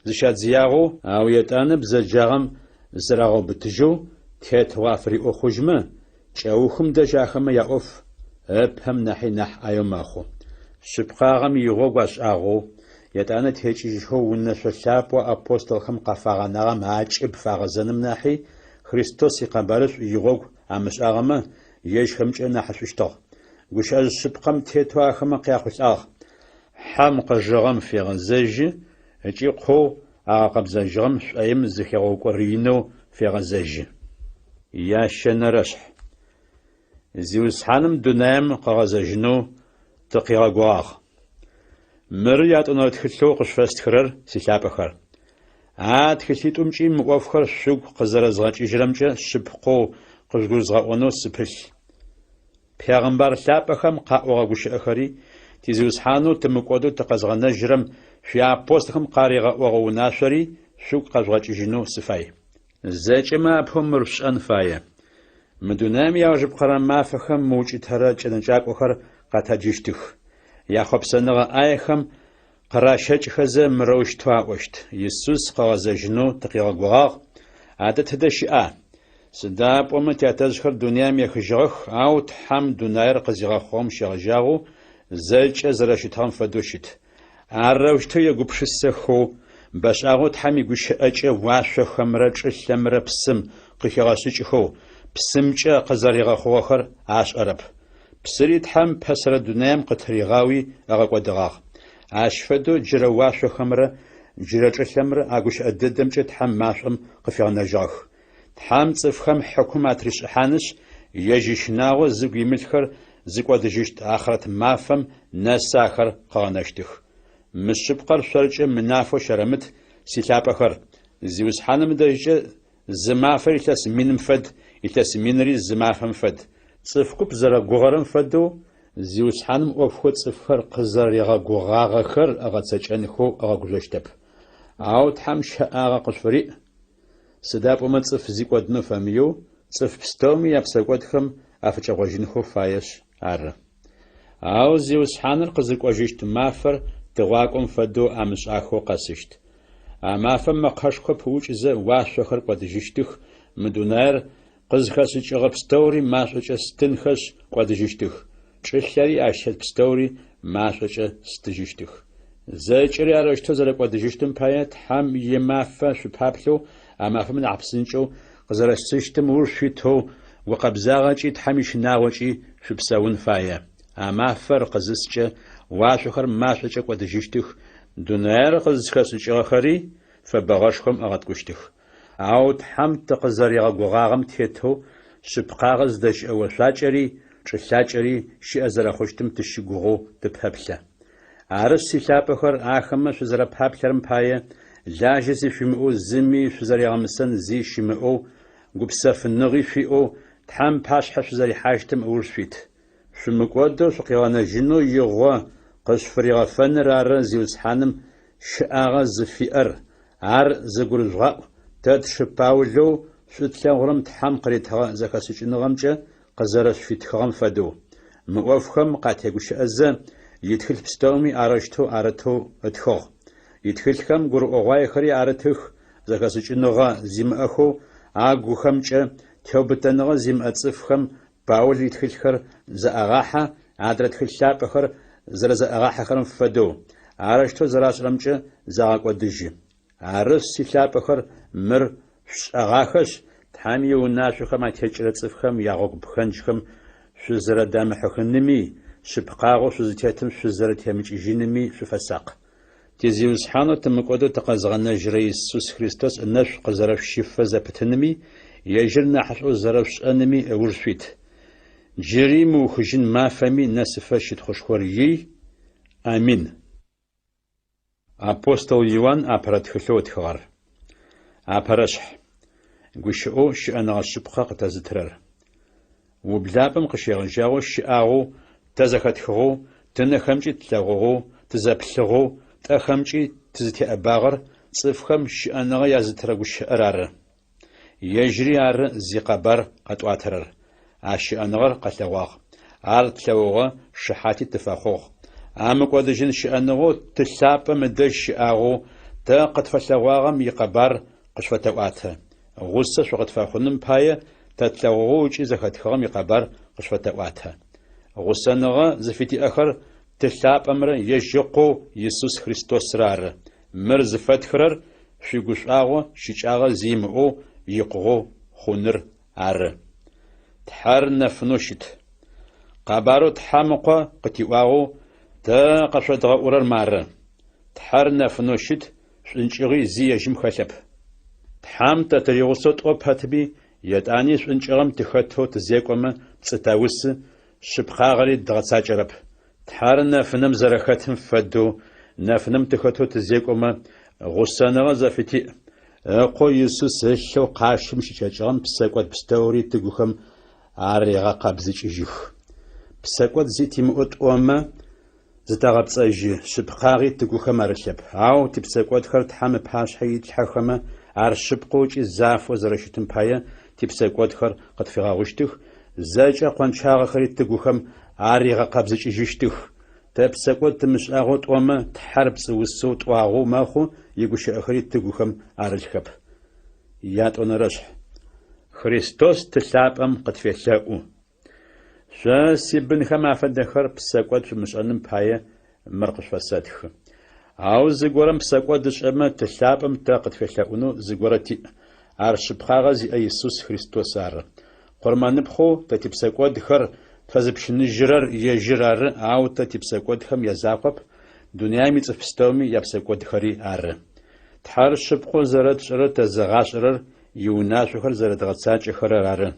зыщадзыягъэу, ау етӏанэ бзэджагъэм зырагъэубытыжьэу тетыгъо афыриӏэу хъужьмэ, кӏэухым дэжь ахэмэ яӏоф ыпэм нахьи нахь ӏаеу мэхъу. Шъыпкъагъэм игъогу ашӏагъэу, етӏанэ текӏыжьхэу унэшъо лъапӏэу апостолхэм къафагъэнагъэм акӏыб фагъэзэным нахьи Христос икъэбарышӏу игъогу амышӏагъэмэ, ежьхэмкӏэ нахьышӏущтыгъ. Гущыӏэжъ шъыпкъэм тетэу ахэмэ къяхъулӏагъ. Хьэм къыжыгъэм фегъэзэжьы ыкӏи къоу агъэкъэбзэжьыгъэм шӏоим зыхигъэукӏорэинэу фегъэзэжьы. Ящэнэрэшъхь. Зиусхьаным дунаим къыгъэзэжьынэу тыкъигъэгугъагъ. Мыры ятӏонэрэ тхылъэу къышъуфэстхырэр, силъапӏэхэр. А тхылъитӏумкӏи мы ӏофхэр шъугу къызэрэзгъэкӏыжьырэмкӏэ шъыпкъэу къыжъугурызгъэӏонэу сыпылъ. Пегъымбар лъапӏэхэм къаӏогъэ гущыӏэхэри, ти Зиусхьанэу тымыкӏодэу тыкъэзгъэнэжьырэм шъуиапостолхэм къаригъэӏогъэ унашъори шъугу къэжъугъэкӏыжьынэу сыфай. Зэкӏэмэ апэу мыр шъушӏэн фае. Мы дунаим иаужыпкъэрэ мафэхэм мыукӏытэрэ кӏэнэкӏакӏохэр къэтэджыщтых. Яхъопсэныгъэ ӏаехэм къыращэкӏхэзэ мырэущтэу аӏощт: Исус къыгъэзэжьынэу тыкъигъэгугъагъ, адэ тыдэ щыӏа? Сыда пӏомэ тятэжъхэр дунаим ехыжьыгъэх, ау Тхьэм дунаир къызигъэхъугъэм щегъэжьагъэу зэкӏэ зэрэщытыгъэм фэдэу щыт. Арэущтэу егупшысэхэу, бэшӏагъэу Тхьэм игущыӏэкӏэ уашъохэмрэ чӏылъэмрэ псым къыхигъэшӏыкӏхэу, псымкӏэ къызэригъэхъугъэхэр ашӏэрэп. Псыри Тхьэм пэсэрэ дунаим къытыригъауи ыгъэкӏодыгъагъ. Ащ фэдэу джырэ уашъохэмрэ джырэ чӏылъэмрэ а гущыӏэ дэдэмкӏэ Тхьэм машӏом къыфигъэнэжьыгъэх. Тхьэм цӏыфхэм хьыкум атришӏыхьанышъ, ежь ищынагъо зыгу имылъхэр зыкӏодыжьыщт ахърэт мафэм нэсы ахэр къыгъэнэщтых. Мы шъыпкъэр шъоркӏэ мынафэу щэрэмыт, силъапӏэхэр! Зиусхьаным ыдэжькӏэ зы мафэр илъэс миным фэд, илъэс минри зы мафэм фэд. Цӏыф куп зэрэгугъэрэм фэдэу, Зиусхьаным ӏофхэу цӏыфхэр къызэригъэгугъагъэхэр ыгъэцэкӏэнхэу ыгъэгужъощтэп. Ау Тхьэм щэӏагъэ къышъуфыриӏ, Сыда пӏомэ цӏыф зи кӏодынэу фэмыеу, цӏыф пстэуми япсэкӏодхэм афыкӏэгъожьынхэу фаешъ ары. Ау Зиусхьаныр къызыкӏожьыщт мафэр тыгъуакӏом фэдэу амышӏахэу къэсыщт. А мафэм мэкъэшхо пыӏукӏызэ уашъохэр кӏодыжьыщтых, мы дунаир къызхэшӏыкӏыгъэ пстэури машӏокӏэ стынхэшъ кӏодыжьыщтых, чӏылъэри ащ тет пстэури машӏокӏэ стыжьыщтых. Зэкӏэри арэущтэу зэрэкӏодыжьыщтым пае Тхьэм имафэ шъупаплъэу а мафэм нахь псынкӏэу къызэрэсыщтым ыуж шъуитэу гукъэбзагъэкӏи Тхьэм ищынагъокӏи шъупсэун фае. А мафэр къызыскӏэ, уашъохэр машӏокӏэ кӏодыжьыщтых, дунаир къызхэшӏыкӏыгъэхэри фэбэгъэшхом ыгъэткӏущтых. Ау Тхьэм тыкъызэригъэгугъагъэм тетэу шъыпкъагъэ зыдэщыӏэ ошъуакӏэри чӏылъакӏэри щыӏэ зэрэхъущтым тыщыгугъэу тыпэплъэ. Арышъ, силъапӏэхэр, ахэмэ шъузэрэпаплъэрэм пае, лажьэ зи шъуимыӏэу зыми шъузэригъэмысэн зи щымыӏэу, гупсэфыныгъи шъуиӏэу Тхьэм пашъхьэ шъузэрихьащтым ыуж шъуит. Шъумыкӏодэу шъукъигъэнэжьынэу игъо къышъуфыригъэфэныр ары Зиусхьаным щыӏагъэ зыфиӏэр, ар зыгурыжъугъаӏу, тэ тшы Паулэу шӏу тлъэгъурэм Тхьэм къыритыгъэ зэхэшӏыкӏыныгъэмкӏэ къызэрэшъуфитхыгъэм фэдэу. Мы ӏофхэм къатегущыӏэзэ, итхылъ пстэуми арэущтэу арытэу ытхыгъ. Итхылъхэм гурыӏогъуаехэри арытых, зэхэшӏыкӏыныгъэ зимыӏэхэу агухэмкӏэ теубытэныгъэ зимыӏэ цӏыфхэм Паул итхылъхэр зэӏагъахьэ, адрэ тхылъ лъапӏэхэр зэрэзэӏагъахьэхэрэм фэдэу, арэущтэу зэрашӏэрэмкӏэ загъэкӏодыжьы. Арышъ, силъапӏэхэр, мыр шъушӏэгъахэшъ, Тхьэм иунашъохэм атекӏырэ цӏыфхэм ягъогу пхэнджхэм шъузэрэдамыхьыхыными, шъыпкъагъэу шъузытетым шъузэрэтемыкӏыжьыными шъуфэсакъ. Ти Зиусхьанэу тымыкӏодэу тыкъэзгъэнэжьырэ Исус Христос ынэшӏу къызэрэшъущыфэ зэпытыными, ежьыр нахьышӏоу зэрэшъушӏэными ыуж шъуит. Джыри мыухыжьын мафэми нэсыфэ щытхъушхор ий. Амин. Апостол Иуан апэрэ тхылъэу ытхыгъэр. Апэрэшъхь. Гущыӏэу щыӏэныгъэ шъыпкъэ къытэзытырэр. Ублапӏэм къыщегъэжьагъэу щыӏагъэу, тэ зэхэтхыгъэу, тынэхэмкӏи тлъэгъугъэу, тызэплъыгъэу, тӏэхэмкӏи тызытеӏэбагъэр цӏыфхэм щыӏэныгъэ язытырэ гущыӏэр ары. Ежьыри ары зикъэбар къэтӏуатэрэр. А щыӏэныгъэр къэлъэгъуагъ. Ар тлъэгъугъэ, шыхьати тыфэхъугъ. А мыкӏодыжьын щыӏэныгъэу Ты лъапӏэм ыдэжь щыӏагъэу тэ къытфэлъэгъуагъэм икъэбар къышъуфэтэӏуатэ. Гъусэ шъукъытфэхъуным пае тэ тлъэгъугъэу ыкӏи зэхэтхыгъэм икъэбар къышъуфэтэӏуатэ. Гъусэныгъэ зыфытиӏэхэр Ты лъапӏэмрэ ежь Ыкъоу Исус Христосрэ ары. Мыр зыфэтхырэр шъуигушӏуагъо щыкӏагъэ зи имыӏэу икъугъэу хъуныр ары. Тхьэр нэфынэу щыт. Къэбарэу Тхьэм Ыкъо къытиӏуагъэу, Тэ къэшъодгъэӏурэр мары: Тхьэр нэфынэу щыт, шӏункӏыгъи зи ежьым хэлъэп. Тхьэм тэ тыригъусэу тӏо пэтми, етӏани шӏункӏыгъэм тыхэтэу тызекӏомэ, пцӏы тэусы, шъыпкъагъэри дгъэцакӏэрэп. Тхьэр нэфынэм зэрэхэтым фэдэу, нэфынэм тыхэтэу тызекӏомэ, гъусэныгъэ зэфытиӏ. Ыкъоу Исус ылъэу къащым щыкӏэкӏыгъэм псэкӏод пстэури тыгухэм арегъэкъэбзыкӏыжьых. Псэкӏод зи тимыӏэу тӏомэ, зытэгъэпцӏэжьы, шъыпкъагъи тыгухэм арылъэп. Ау типсэкӏодхэр Тхьэм ыпашъхьэ итлъхьэхэмэ, ар шъыпкъэу ыкӏи зафэу зэрэщытым пае типсэкӏодхэр къытфигъэгъущтых, зэкӏэ къончагъэхэри тыгухэм аригъэкъэбзыкӏыжьыщтых. Тэ псэкӏод тымышӏагъэу тӏомэ, Тхьэр пцӏыусэу тӏуагъэу мэхъу, игущыӏэхэри тыгухэм арылъхэп. Ятӏонэрэшъхь. Христос Ты лъапӏэм къытфелъэӏу. Шъо, сибынхэм афэдэхэр, псэкӏод шъумышӏэным пае мыр къышъуфэсэтхы. Ау зыгорэм псэкӏод ышӏэмэ, Ты лъапӏэм тэ къытфелъэӏунэу зыгорэ тиӏ, ар шъыпкъагъэ зиӏэ Исус Христос ары. Къурмэныпхъэу тэ типсэкӏодхэр тфэзыпщыныжьырэр ежьыр ары, ау тэ типсэкӏодхэм язакъоп, дунаим ицӏыф пстэуми япсэкӏодхэри ары. Тхьэр шъыпкъэу зэрэтшӏэрэр тэзыгъашӏэрэр иунашъохэр зэрэдгъэцакӏэхэрэр ары.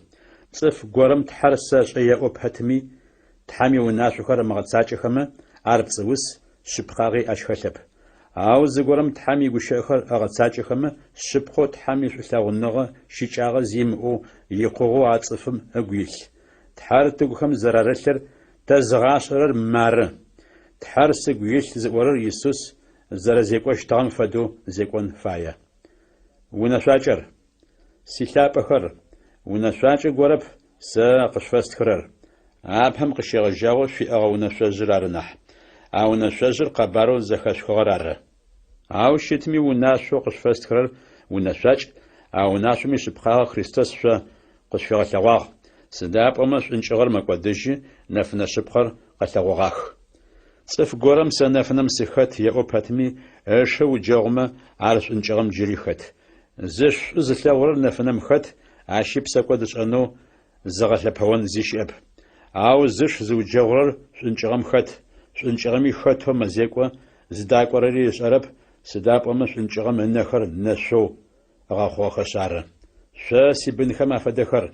Цӏыф горэм Тхьэр сэшӏэ еӏо пэтми, Тхьэм иунашъохэр ымыгъэцакӏэхэмэ, ар пцӏыус, шъыпкъагъи ащ хэлъэп. Ау зыгорэм Тхьэм игущыӏэхэр ыгъэцакӏэхэмэ, шъыпкъэу Тхьэм ишӏулъэгъуныгъэ щыкӏагъэ зи имыӏэу икъугъэу а цӏыфым ыгу илъ. Тхьэр тыгухэм зэрарылъыр тэзыгъашӏэрэр мары: Тхьэр сыгу илъ зыӏорэр Исус зэрэзекӏощтыгъэм фэдэу зекӏон фае. Унэшъуакӏэр. Силъапӏэхэр, унэшъуакӏэ горэп сэ къышъуфэстхырэр, апэм къыщегъэжьагъэу шъуиӏэгъэ унэшъожъыр ары нахь. А унэшъожъыр къэбарэу зэхэшъухыгъэр ары. Ау щытми унашъоу къышъуфэстхырэр унэшъуакӏ, а унашъом ишъыпкъагъэ Христос шъо къышъуфигъэлъэгъуагъ, сыда пӏомэ шӏункӏыгъэр мэкӏодыжьы, нэфынэ шъыпкъэр къэлъэгъогъах. Цӏыф горэм сэ нэфынэм сыхэт еӏо пэтми, ышы ыуджэгъумэ, ар шӏункӏыгъэм джыри хэт. Зыш шӏу зылъэгъурэр нэфынэм хэт, ащи псэкӏод ышӏэнэу зыгъэлъэпэон зи щыӏэп. Ау зыш зыуджэгъурэр шӏункӏыгъэм хэт, шӏункӏыгъэми хэтэу мэзекӏо, зыдакӏорэри ышӏэрэп, сыда пӏомэ шӏункӏыгъэм ынэхэр нэшъоу ыгъэхъугъэхэшъ ары. Шъо, сибынхэм афэдэхэр,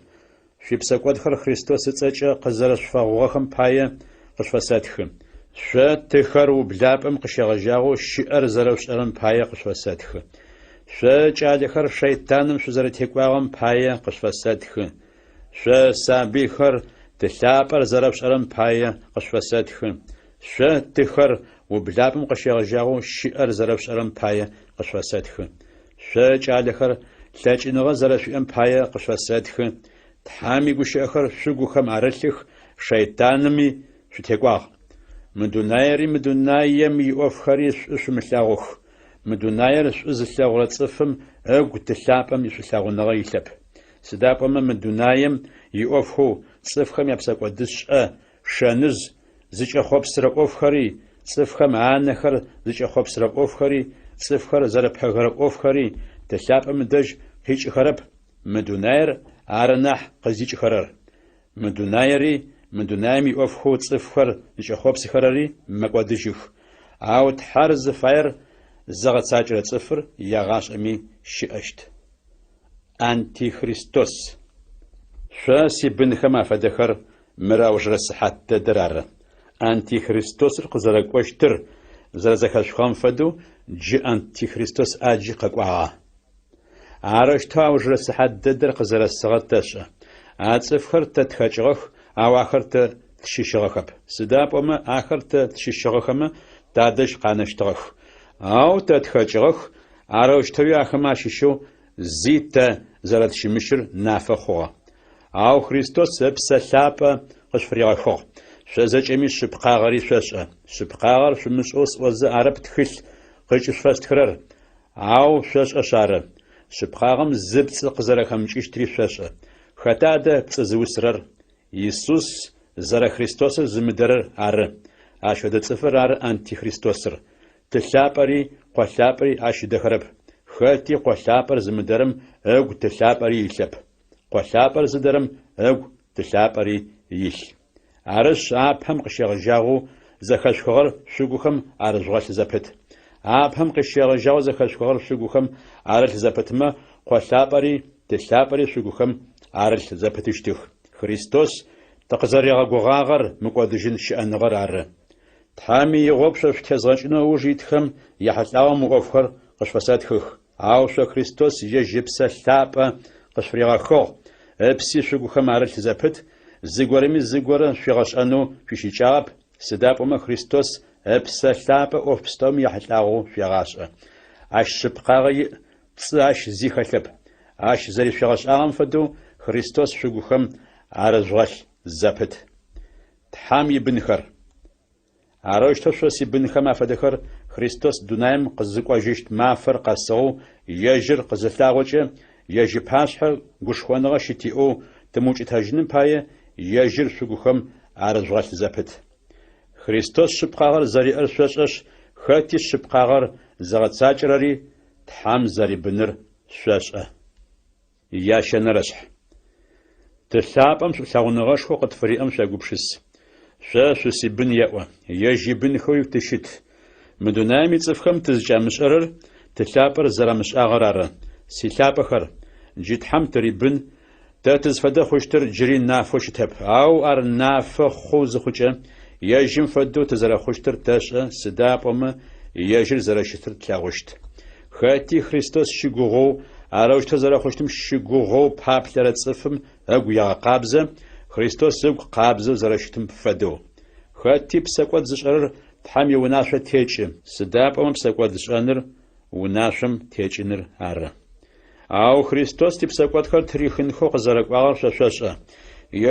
шъуипсэкӏодхэр Христос ыцӏэкӏэ къызэрэшъуфэгъугъэхэм пае къышъуфэсэтхы. Шъо, тыхэр, ублапӏэм къыщегъэжьагъэу щыӏэр зэрэшъушӏэрэм пае къышъуфэсэтхы. Шъо, кӏалэхэр, шэйтаным шъузэрэтекӏуагъэм пае къышъуфэсэтхы. Шъо, сабыйхэр, Ты лъапӏэр зэрэшъушӏэрэм пае къышъуфэсэтхы. Шъо, тыхэр, ублапӏэм къыщегъэжьагъэу щыӏэр зэрэшъушӏэрэм пае къышъуфэсэтхы. Шъо, кӏалэхэр, лъэкӏыныгъэ зэрэшъуиӏэм пае къышъуфэсэтхы, Тхьэм игущыӏэхэр шъугухэм арылъых, шэйтанми шъутекӏуагъ. Мы дунаери мы дунаем иӏофхэри шӏу шъумылъэгъух. Мы дунаер шӏу зылъэгъурэ цӏыфым ыгу Ты лъапӏэм ишӏулъэгъуныгъэ илъэп. Сыда пӏомэ мы дунаем иӏофхэу цӏыфхэм япсэкӏодышӏэ шэныжъ зыкӏэхъопсырэ ӏофхэри, цӏыфхэм анэхэр зыкӏэхъопсырэ ӏофхэри, цӏыфхэр зэрэпэгэрэ ӏофхэри Ты лъапӏэм ыдэжь къикӏыхэрэп, мы дунаер ары нахь къыздикӏыхэрэр. Мы дунаери, мы дунаем иӏофхэу цӏыфхэр зыкӏэхъопсыхэрэри мэкӏодыжьых, ау Тхьэр зыфаер зыгъэцакӏэрэ цӏыфыр егъашӏэми щыӏэщт. Антихристос. Шъо, сибынхэм афэдэхэр, мыр аужырэ сыхьат дэдэр ары. Антихристосыр къызэрэкӏощтыр зэрэзэхэшъухыгъэм фэдэу, джы Антихристос ӏаджи къэкӏуагъэ. Арэущтэу аужырэ сыхьат дэдэр къызэрэсыгъэр тэшӏэ. А цӏыфхэр тэ тхэкӏыгъэх, ау ахэр тэ тщыщыгъэхэп. Сыда пӏомэ ахэр тэ тщыщыгъэхэмэ, тадэжь къанэщтыгъэх. Ау тэ тхэкӏыгъэх, арэущтэуи ахэмэ ащыщэу зи тэ зэрэтщымыщыр нафэ хъугъэ. Ау Христос Ыпсэ Лъапӏэ къышъуфыригъэхыгъ. Шъо зэкӏэми шъыпкъагъэри шъошӏэ. Шъыпкъагъэр шъумышӏэу сӏозэ арэп тхылъ къыкӏышъуфэстхырэр, ау шъошӏэшъ ары. Шъыпкъагъэм зы пцӏы къызэрэхэмыкӏыщтри шъошӏэ. Хэта адэ пцӏы зыусырэр? Исус зэрэ Христосыр зымыдэрэр ары. Ащ фэдэ цӏыфыр ары Антихристосыр. Ты лъапӏэри Къо лъапӏэри ащ ыдэхэрэп. Хэти Къо лъапӏэр зымыдэрэм ыгу Ты лъапӏэри илъэп. Къо лъапӏэр зыдэрэм ыгу Ты лъапӏэри илъ. Арышъ, апэм къыщегъэжьагъэу зэхэшъухыгъэр шъугухэм арыжъугъэлъ зэпыт. Апэм къыщегъэжьагъэу зэхэшъухыгъэр шъугухэм арылъ зэпытмэ, Къо лъапӏэри Ты лъапӏэри шъугухэм арылъ зэпытыщтых. Христос тыкъызэригъэгугъагъэр мыкӏодыжьын щыӏэныгъэр ары. Тхьэм игъогу шъо шъутезгъэкӏынэу ыуж итхэм яхьылӏагъэу мы ӏофхэр къышъуфэсэтхых. Ау шъо Христос ежь Ыпсэ Лъапӏэ къышъуфыригъэхыгъ, ыпси шъугухэм арылъ зэпыт, зыгорэми зыгорэ шъуигъэшӏэнэу шъуищыкӏагъэп, сыда пӏомэ Христос Ыпсэ Лъапӏэ ӏоф пстэуми яхьылӏагъэу шъуегъашӏэ. Ащ шъыпкъагъэ иӏ, пцӏы ащ зи хэлъэп. Ащ зэришъуигъэшӏагъэм фэдэу Христос шъугухэм арыжъугъэлъ зэпыт. Тхьэм ибынхэр. Арэущтэу шъо сибынхэм афэдэхэр Христос дунаим къызыкӏожьыщт мафэр къэсыгъэу ежьыр къызылъагъокӏэ, ежь ыпашъхьэ гушхоныгъэ щытиӏэу тымыукӏытэжьыным пае ежьыр шъугухэм арыжъугъэлъ зэпыт. Христос шъыпкъагъэр зэриӏэр шъошӏэшъ, хэти шъыпкъагъэр зыгъэцакӏэрэри Тхьэм зэрибыныр шъошӏэ. Ящэнэрэшъхь. Ты лъапӏэм шӏулъэгъуныгъэшхоу къытфыриӏэм шъуегупшыс. Шъо шъусибын еӏо, ежь ибынхэуи тыщыт. Мы дунаим ицӏыфхэм тызкӏамышӏэрэр Ты лъапӏэр зэрамышӏагъэр ары. Силъапӏэхэр, джы Тхьэм тырибын, тэ тызфэдэ хъущтыр джыри нафэу щытэп, ау ар нафэ хъу зыхъукӏэ, ежьым фэдэу тызэрэхъущтыр тэшӏэ, сыда пӏомэ ежьыр зэрэщытыр тлъэгъущт. Хэти Христос щыгугъэу, арэущтэу зэрэхъущтым щыгугъэу паплъэрэ цӏыфым ыгу егъэкъабзэ, Христос ыгу къабзэу зэрэщытым фэдэу. Хэти псэкӏод зышӏэрэр Тхьэм иунашъо текӏы, сыда пӏомэ псэкӏодшӏэныр унашъом текӏыныр ары. Ау Христос типсэкӏодхэр ттырихынхэу къызэрэкӏуагъэр шъо шъошӏэ.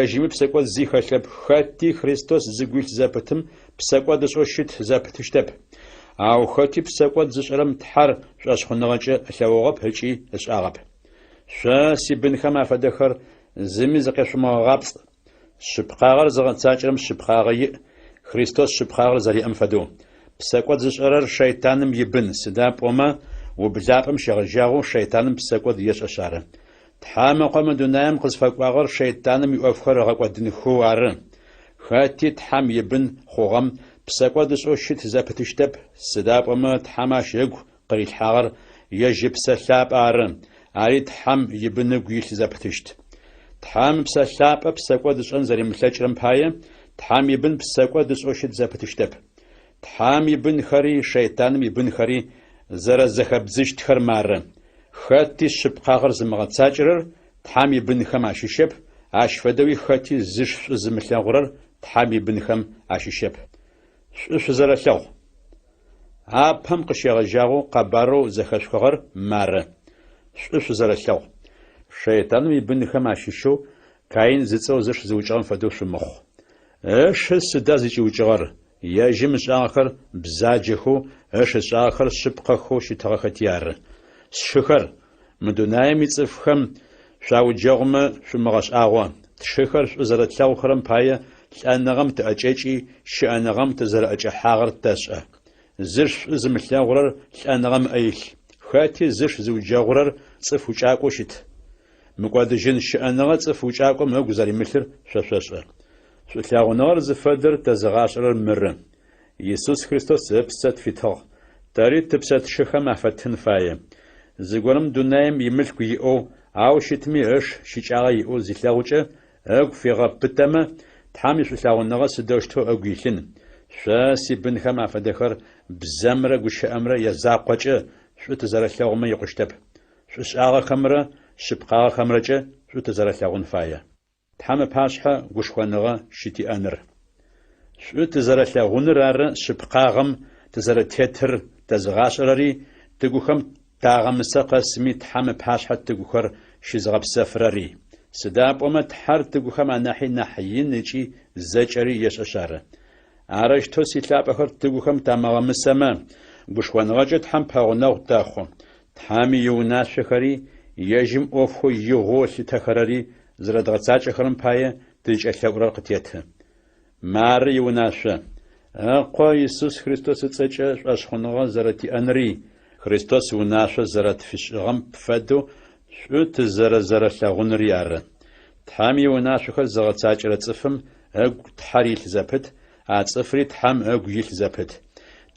Ежьыми псэкӏод зи хэлъэп, хэти Христос зыгу илъ зэпытым псэкӏод ышӏэу щыт зэпытыщтэп. Ау хэти псэкӏод зышӏэрэм Тхьэр шӏошъхъуныгъэкӏэ ылъэгъугъэп ыкӏи ышӏагъэп. Шъо, сибынхэм афэдэхэр, зыми зыкъешъумыгъэгъапцӏ. Шъыпкъагъэр зыгъэцакӏэрэм шъыпкъагъэ иӏ, Христос шъыпкъагъэр зэриӏэм фэдэу. Псэкӏод зышӏэрэр шэйтаным ибын, сыда пӏомэ ублапӏэм щегъэжьагъэу шэйтаным псэкӏод ешӏэшъ ары. Тхьэм Ыкъо мы дунаим къызфэкӏуагъэр шэйтаным иӏофхэр ыгъэкӏодынхэу ары. Хэти Тхьэм ибын хъугъэм псэкӏод ышӏэу щыт зэпытыщтэп, сыда пӏомэ Тхьэм ащ ыгу къырилъхьагъэр ежь Ыпсэ Лъапӏэ ары, ари Тхьэм ибын ыгу илъ зэпытыщт. Тхьэм Ыпсэ Лъапӏэ псэкӏод ышӏэн зэримылъэкӏырэм пае, Тхьэм ибын псэкӏод ышӏэу щыт зэпытыщтэп. Тхьэм ибынхэри шэйтаным ибынхэри зэрэзэхэбдзыщтхэр мары, хэти шъыпкъагъэр зымыгъэцакӏэрэр Тхьэм ибынхэм ащыщэп, ащ фэдэуи хэти зыш шӏу зымылъэгъурэр Тхьэм ибынхэм ащыщэп. Шӏу шъузэрэлъэгъу. Апэм къыщегъэжьагъэу къэбарэу зэхэшъухыгъэр мары, шӏу шъузэрэлъэгъу. Шэйтаным ибынхэм ащыщэу Каин зыцӏэу зыш зыукӏыгъэм фэдэу шъумыхъу. Ышы сыда зыкӏиукӏыгъэр? Ежьым ышӏагъэхэр бзаджэхэу, ыш ышӏагъэхэр шъыпкъэхэу щытыгъэхэти ары. Сшыхэр, мы дунаим ицӏыфхэм шъуауджэгъумэ шъумыгъэшӏагъо. Тшыхэр шӏу зэрэтлъэгъухэрэм пае лӏэныгъэм тыӏэкӏэкӏи, щыӏэныгъэм тызэрэӏэкӏэхьагъэр тэшӏэ. Зыш шӏу зымылъэгъурэр лӏэныгъэм ыӏэ илъ. Хэти зыш зыуджэгъурэр цӏыф укӏакӏоу щыт. Мыкӏодыжьын щыӏэныгъэ цӏыф укӏакӏом ыгу зэримылъыр шъо шъошӏэ. Шӏулъэгъуныгъэр зыфэдэр тэзыгъашӏэрэр мыры. Исус Христос ыпсэ тфитыгъ, тэри тыпсэ тшыхэм афэттын фае. Зыгорэм дунаим имылъку иӏэу, ау щытми ыш щыкӏагъэ иӏэу зилъэгъукӏэ, ыгу фигъэпытэмэ, Тхьэм ишӏулъэгъуныгъэ сыдэущтэу ыгу илъын? Шъо, сибынхэм афэдэхэр, бзэмрэ гущыӏэмрэ язакъокӏэ шӏу тызэрэлъэгъумэ икъущтэп. Шӏушӏагъэхэмрэ шъыпкъагъэхэмрэкӏэ шӏу тызэрэлъэгъун фае. Тхьэм ыпашъхьэ гушхоныгъэ щытиӏэныр. Шӏу тызэрэлъэгъуныр ары шъыпкъагъэм тызэрэтетыр тэзыгъашӏэрэри, тыгухэм тагъэмысэ къэсми Тхьэм ыпашъхьэ тыгухэр щызыгъэпсэфырэри. Сыда пӏомэ Тхьэр тыгухэм анахьи нахь ин ыкӏи зэкӏэри ешӏэшъ ары. Арэущтэу силъапӏэхэр тыгухэм тамыгъэмысэмэ, гушхоныгъэкӏэ Тхьэм пэгъунэгъу тэхъу, Тхьэм иунашъохэри, ежьым ӏофхэу игъоу ылъытэхэрэри зэрэдгъэцакӏэхэрэм пае тызкӏэлъэӏурэр къытеты. Мары иунашъо, Ыкъо Исус Христос ыцӏэкӏэ шӏошъхъуныгъэ зэрэтиӏэнри, Христос унашъо зэрэтфишӏыгъэм фэдэу шӏу тызэрэзэрэлъэгъунри ары. Тхьэм иунашъохэр зыгъэцакӏэрэ цӏыфым ыгу Тхьэр илъ зэпыт, а цӏыфри Тхьэм ыгу илъ зэпыт.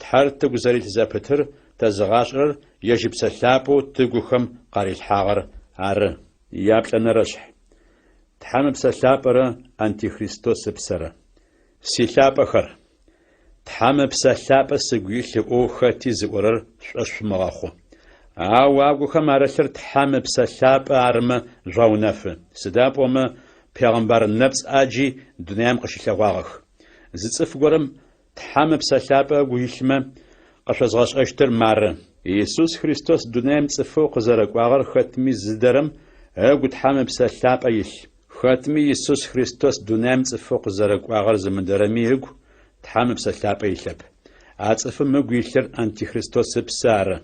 Тхьэр тыгу зэрилъ зэпытыр тэзыгъашӏэрэр ежь Ыпсэ Лъапӏэу тыгухэм къарилъхьагъэр ары. Яплӏэнэрэшъхь. Тхьэм Ыпсэ Лъапӏэрэ Антихристос ыпсэрэ. Силъапӏэхэр! Тхьэм Ыпсэ Лъапӏэ сыгу илъ ыӏоу хэти зыӏорэр шъушӏошъ шъумыгъэхъу. Ау агухэм арылъыр Тхьэм Ыпсэ Лъапӏэ арымэ жъугъэунэфы, сыда пӏомэ пегъэмбар нэпцӏ ӏаджи дунаим къыщылъэгъуагъэх. Зы цӏыф горэм Тхьэм Ыпсэ Лъапӏэ ыгу илъмэ, къышъозгъэшӏэщтыр мары. Исус Христос дунаим цӏыфэу къызэрэкӏуагъэр хэтми зыдэрэм ыгу Тхьэм Ыпсэ Лъапӏэ илъ. Хэтми Исус Христос дунаим цӏыфэу къызэрэкӏуагъэр зымыдэрэми ыгу Тхьэм Ыпсэ Лъапӏэ илъэп. А цӏыфым ыгу илъыр Антихристос ыпсэ ары.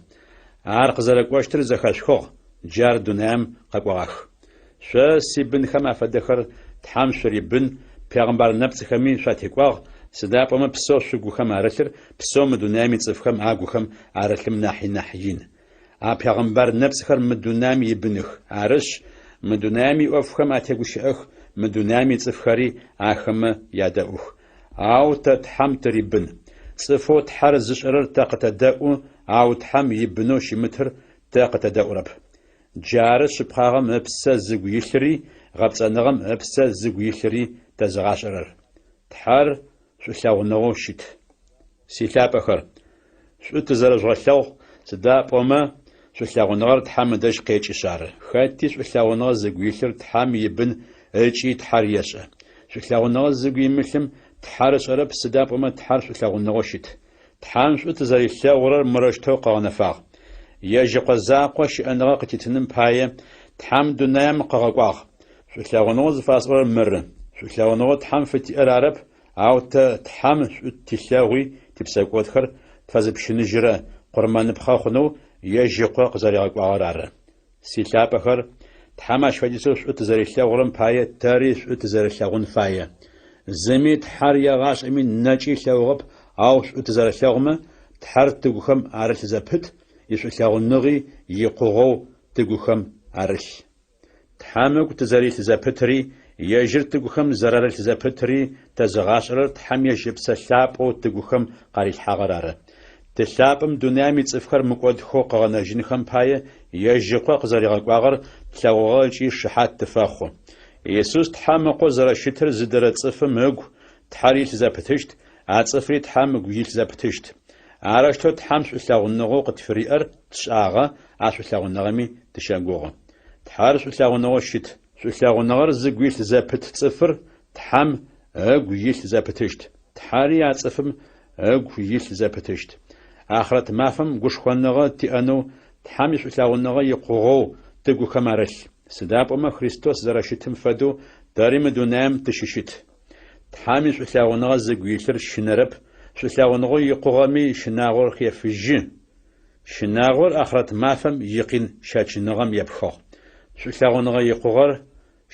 Ар къызэрэкӏощтыр зэхэшъухыгъ, джы ар дунаим къэкӏогъах. Шъо, сибынхэм афэдэхэр, Тхьэм шъурибын, пегъэмбар нэпцӏхэми шъуатекӏуагъ, сыда пӏомэ псэу шъугухэм арылъыр псэу мы дунаим ицӏыфхэм агухэм арылъым нахьи нахь ин. А пегъэмбар нэпцӏхэр мы дунаим ибыных, арышъ, мы дунаим иӏофхэм атегущыӏэх, мы дунаим ицӏыфхэри ахэмэ ядэӏух. Ау тэ Тхьэм тырибын. Цӏыфэу Тхьэр зышӏэрэр тэ къытэдэӏу, ау Тхьэм ибынэу щымытыр тэ къытэдэӏурэп. Джары шъыпкъагъэм ыпсэ зыгу илъыри гъэпцӏэныгъэм ыпсэ зыгу илъыри тэзыгъашӏэрэр. Тхьэр шӏулъэгъуныгъэу щыт. Силъапӏэхэр, шӏу тызэрэжъугъэлъэгъу, сыда пӏомэ шӏулъэгъуныгъэр Тхьэм ыдэжь къекӏышъ ары. Хэти шӏулъэгъуныгъэ зыгу илъыр Тхьэм ибын ыкӏи Тхьэр ешӏэ. Шӏулъэгъуныгъэ зыгу имылъым Тхьэр ышӏэрэп, сыда пӏомэ Тхьэр шӏулъэгъуныгъэу щыт. Тхьэм шӏу тызэрилъэгъурэр мырэущтэу къыгъэнэфагъ. Ежь Ыкъо закъо щыӏэныгъэ къытитыным пае Тхьэм дунаим къыгъэкӏуагъ. Шӏулъэгъуныгъэу зыфасӏорэр мыры: шӏулъэгъуныгъэу Тхьэм фытиӏэр арэп, ау тэ Тхьэм шӏу тилъэгъуи типсэкӏодхэр тфэзыпщыныжьырэ къурмэныпхъэ хъунэу ежь Ыкъо къызэригъэкӏуагъэр ары. Силъапӏэхэр, Тхьэм ащ фэдизэу шӏу тызэрилъэгъурэм пае тэри шӏу тызэрэлъэгъун фае. Зыми Тхьэр егъашӏэми нэкӏи ылъэгъугъэп, ау шӏу тызэрэлъэгъумэ, Тхьэр тыгухэм арылъ зэпыт, ишӏулъэгъуныгъи икъугъэу тыгухэм арылъ. Тхьэм ыгу тызэрилъ зэпытри, ежьыр тыгухэм зэрарылъ зэпытри тэзыгъашӏэрэр Тхьэм ежь Ыпсэ Лъапӏэу тыгухэм къарилъхьагъэр ары. Ты лъапӏэм дунаим ицӏыфхэр мыкӏодхэу къыгъэнэжьынхэм пае ежь Ыкъо къызэригъэкӏуагъэр тлъэгъугъэ ыкӏи шыхьат тыфэхъу. Исус Тхьэм Ыкъоу зэрэщытыр зыдэрэ цӏыфым ыгу Тхьэр илъ зэпытыщт, а цӏыфри Тхьэм ыгу илъ зэпытыщт. Арэущтэу Тхьэм шӏулъэгъуныгъэу къытфыриӏэр тшӏагъэ, а шӏулъэгъуныгъэми тыщэгугъы. Тхьэр шӏулъэгъуныгъэу щыт. Шӏулъэгъуныгъэр зыгу илъ зэпыт цӏыфыр Тхьэм ыгу илъ зэпытыщт, Тхьэри а цӏыфым ыгу илъ зэпытыщт. Ахърэт мафэм гушхоныгъэ тиӏэнэу Тхьэм ишӏулъэгъуныгъэ икъугъэу тыгухэм арылъ. Сыда пӏомэ Христос зэрэщытым фэдэу тэри мы дунаим тыщыщыт. Тхьэм ишӏулъэгъуныгъэ зыгу илъыр щынэрэп, шӏулъэгъуныгъэу икъугъэми щынагъор хефыжьы. Щынагъор ахърэт мафэм икъин щэчыныгъэм епхыгъ. Шӏулъэгъуныгъэ икъугъэр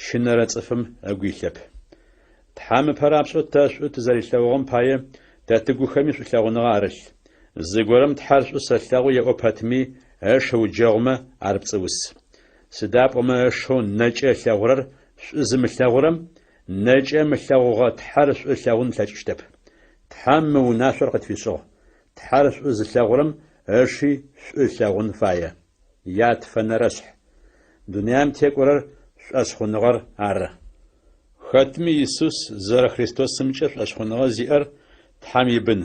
щынэрэ цӏыфым ыгу илъэп. Тхьэм ыпэрапшӏэу тэ шӏу тызэрилъэгъугъэм пае тэ тыгухэми шӏулъэгъуныгъэ арылъ. Зыгорэм Тхьэр шӏу сэлъэгъу еӏо пэтми, ыш ыуджэгъумэ, ар пцӏыус. Сыда пӏомэ ышэу нэкӏэ ылъэгъурэр шӏу зымылъэгъурэм, нэкӏэ ымылъэгъугъэ Тхьэр шӏу ылъэгъун ылъэкӏыщтэп. Тхьэм мы унашъор къытфишӏыгъ, Тхьэр шӏу зылъэгъурэм ыши шӏу ылъэгъун фае. Ятфэнэрэшъхь. Дунаим текӏорэр шӏошъхъуныгъэр ары. Хэтми Исус зэрэ Христосымкӏэ шӏошъхъуныгъэ зиӏэр Тхьэм ибын.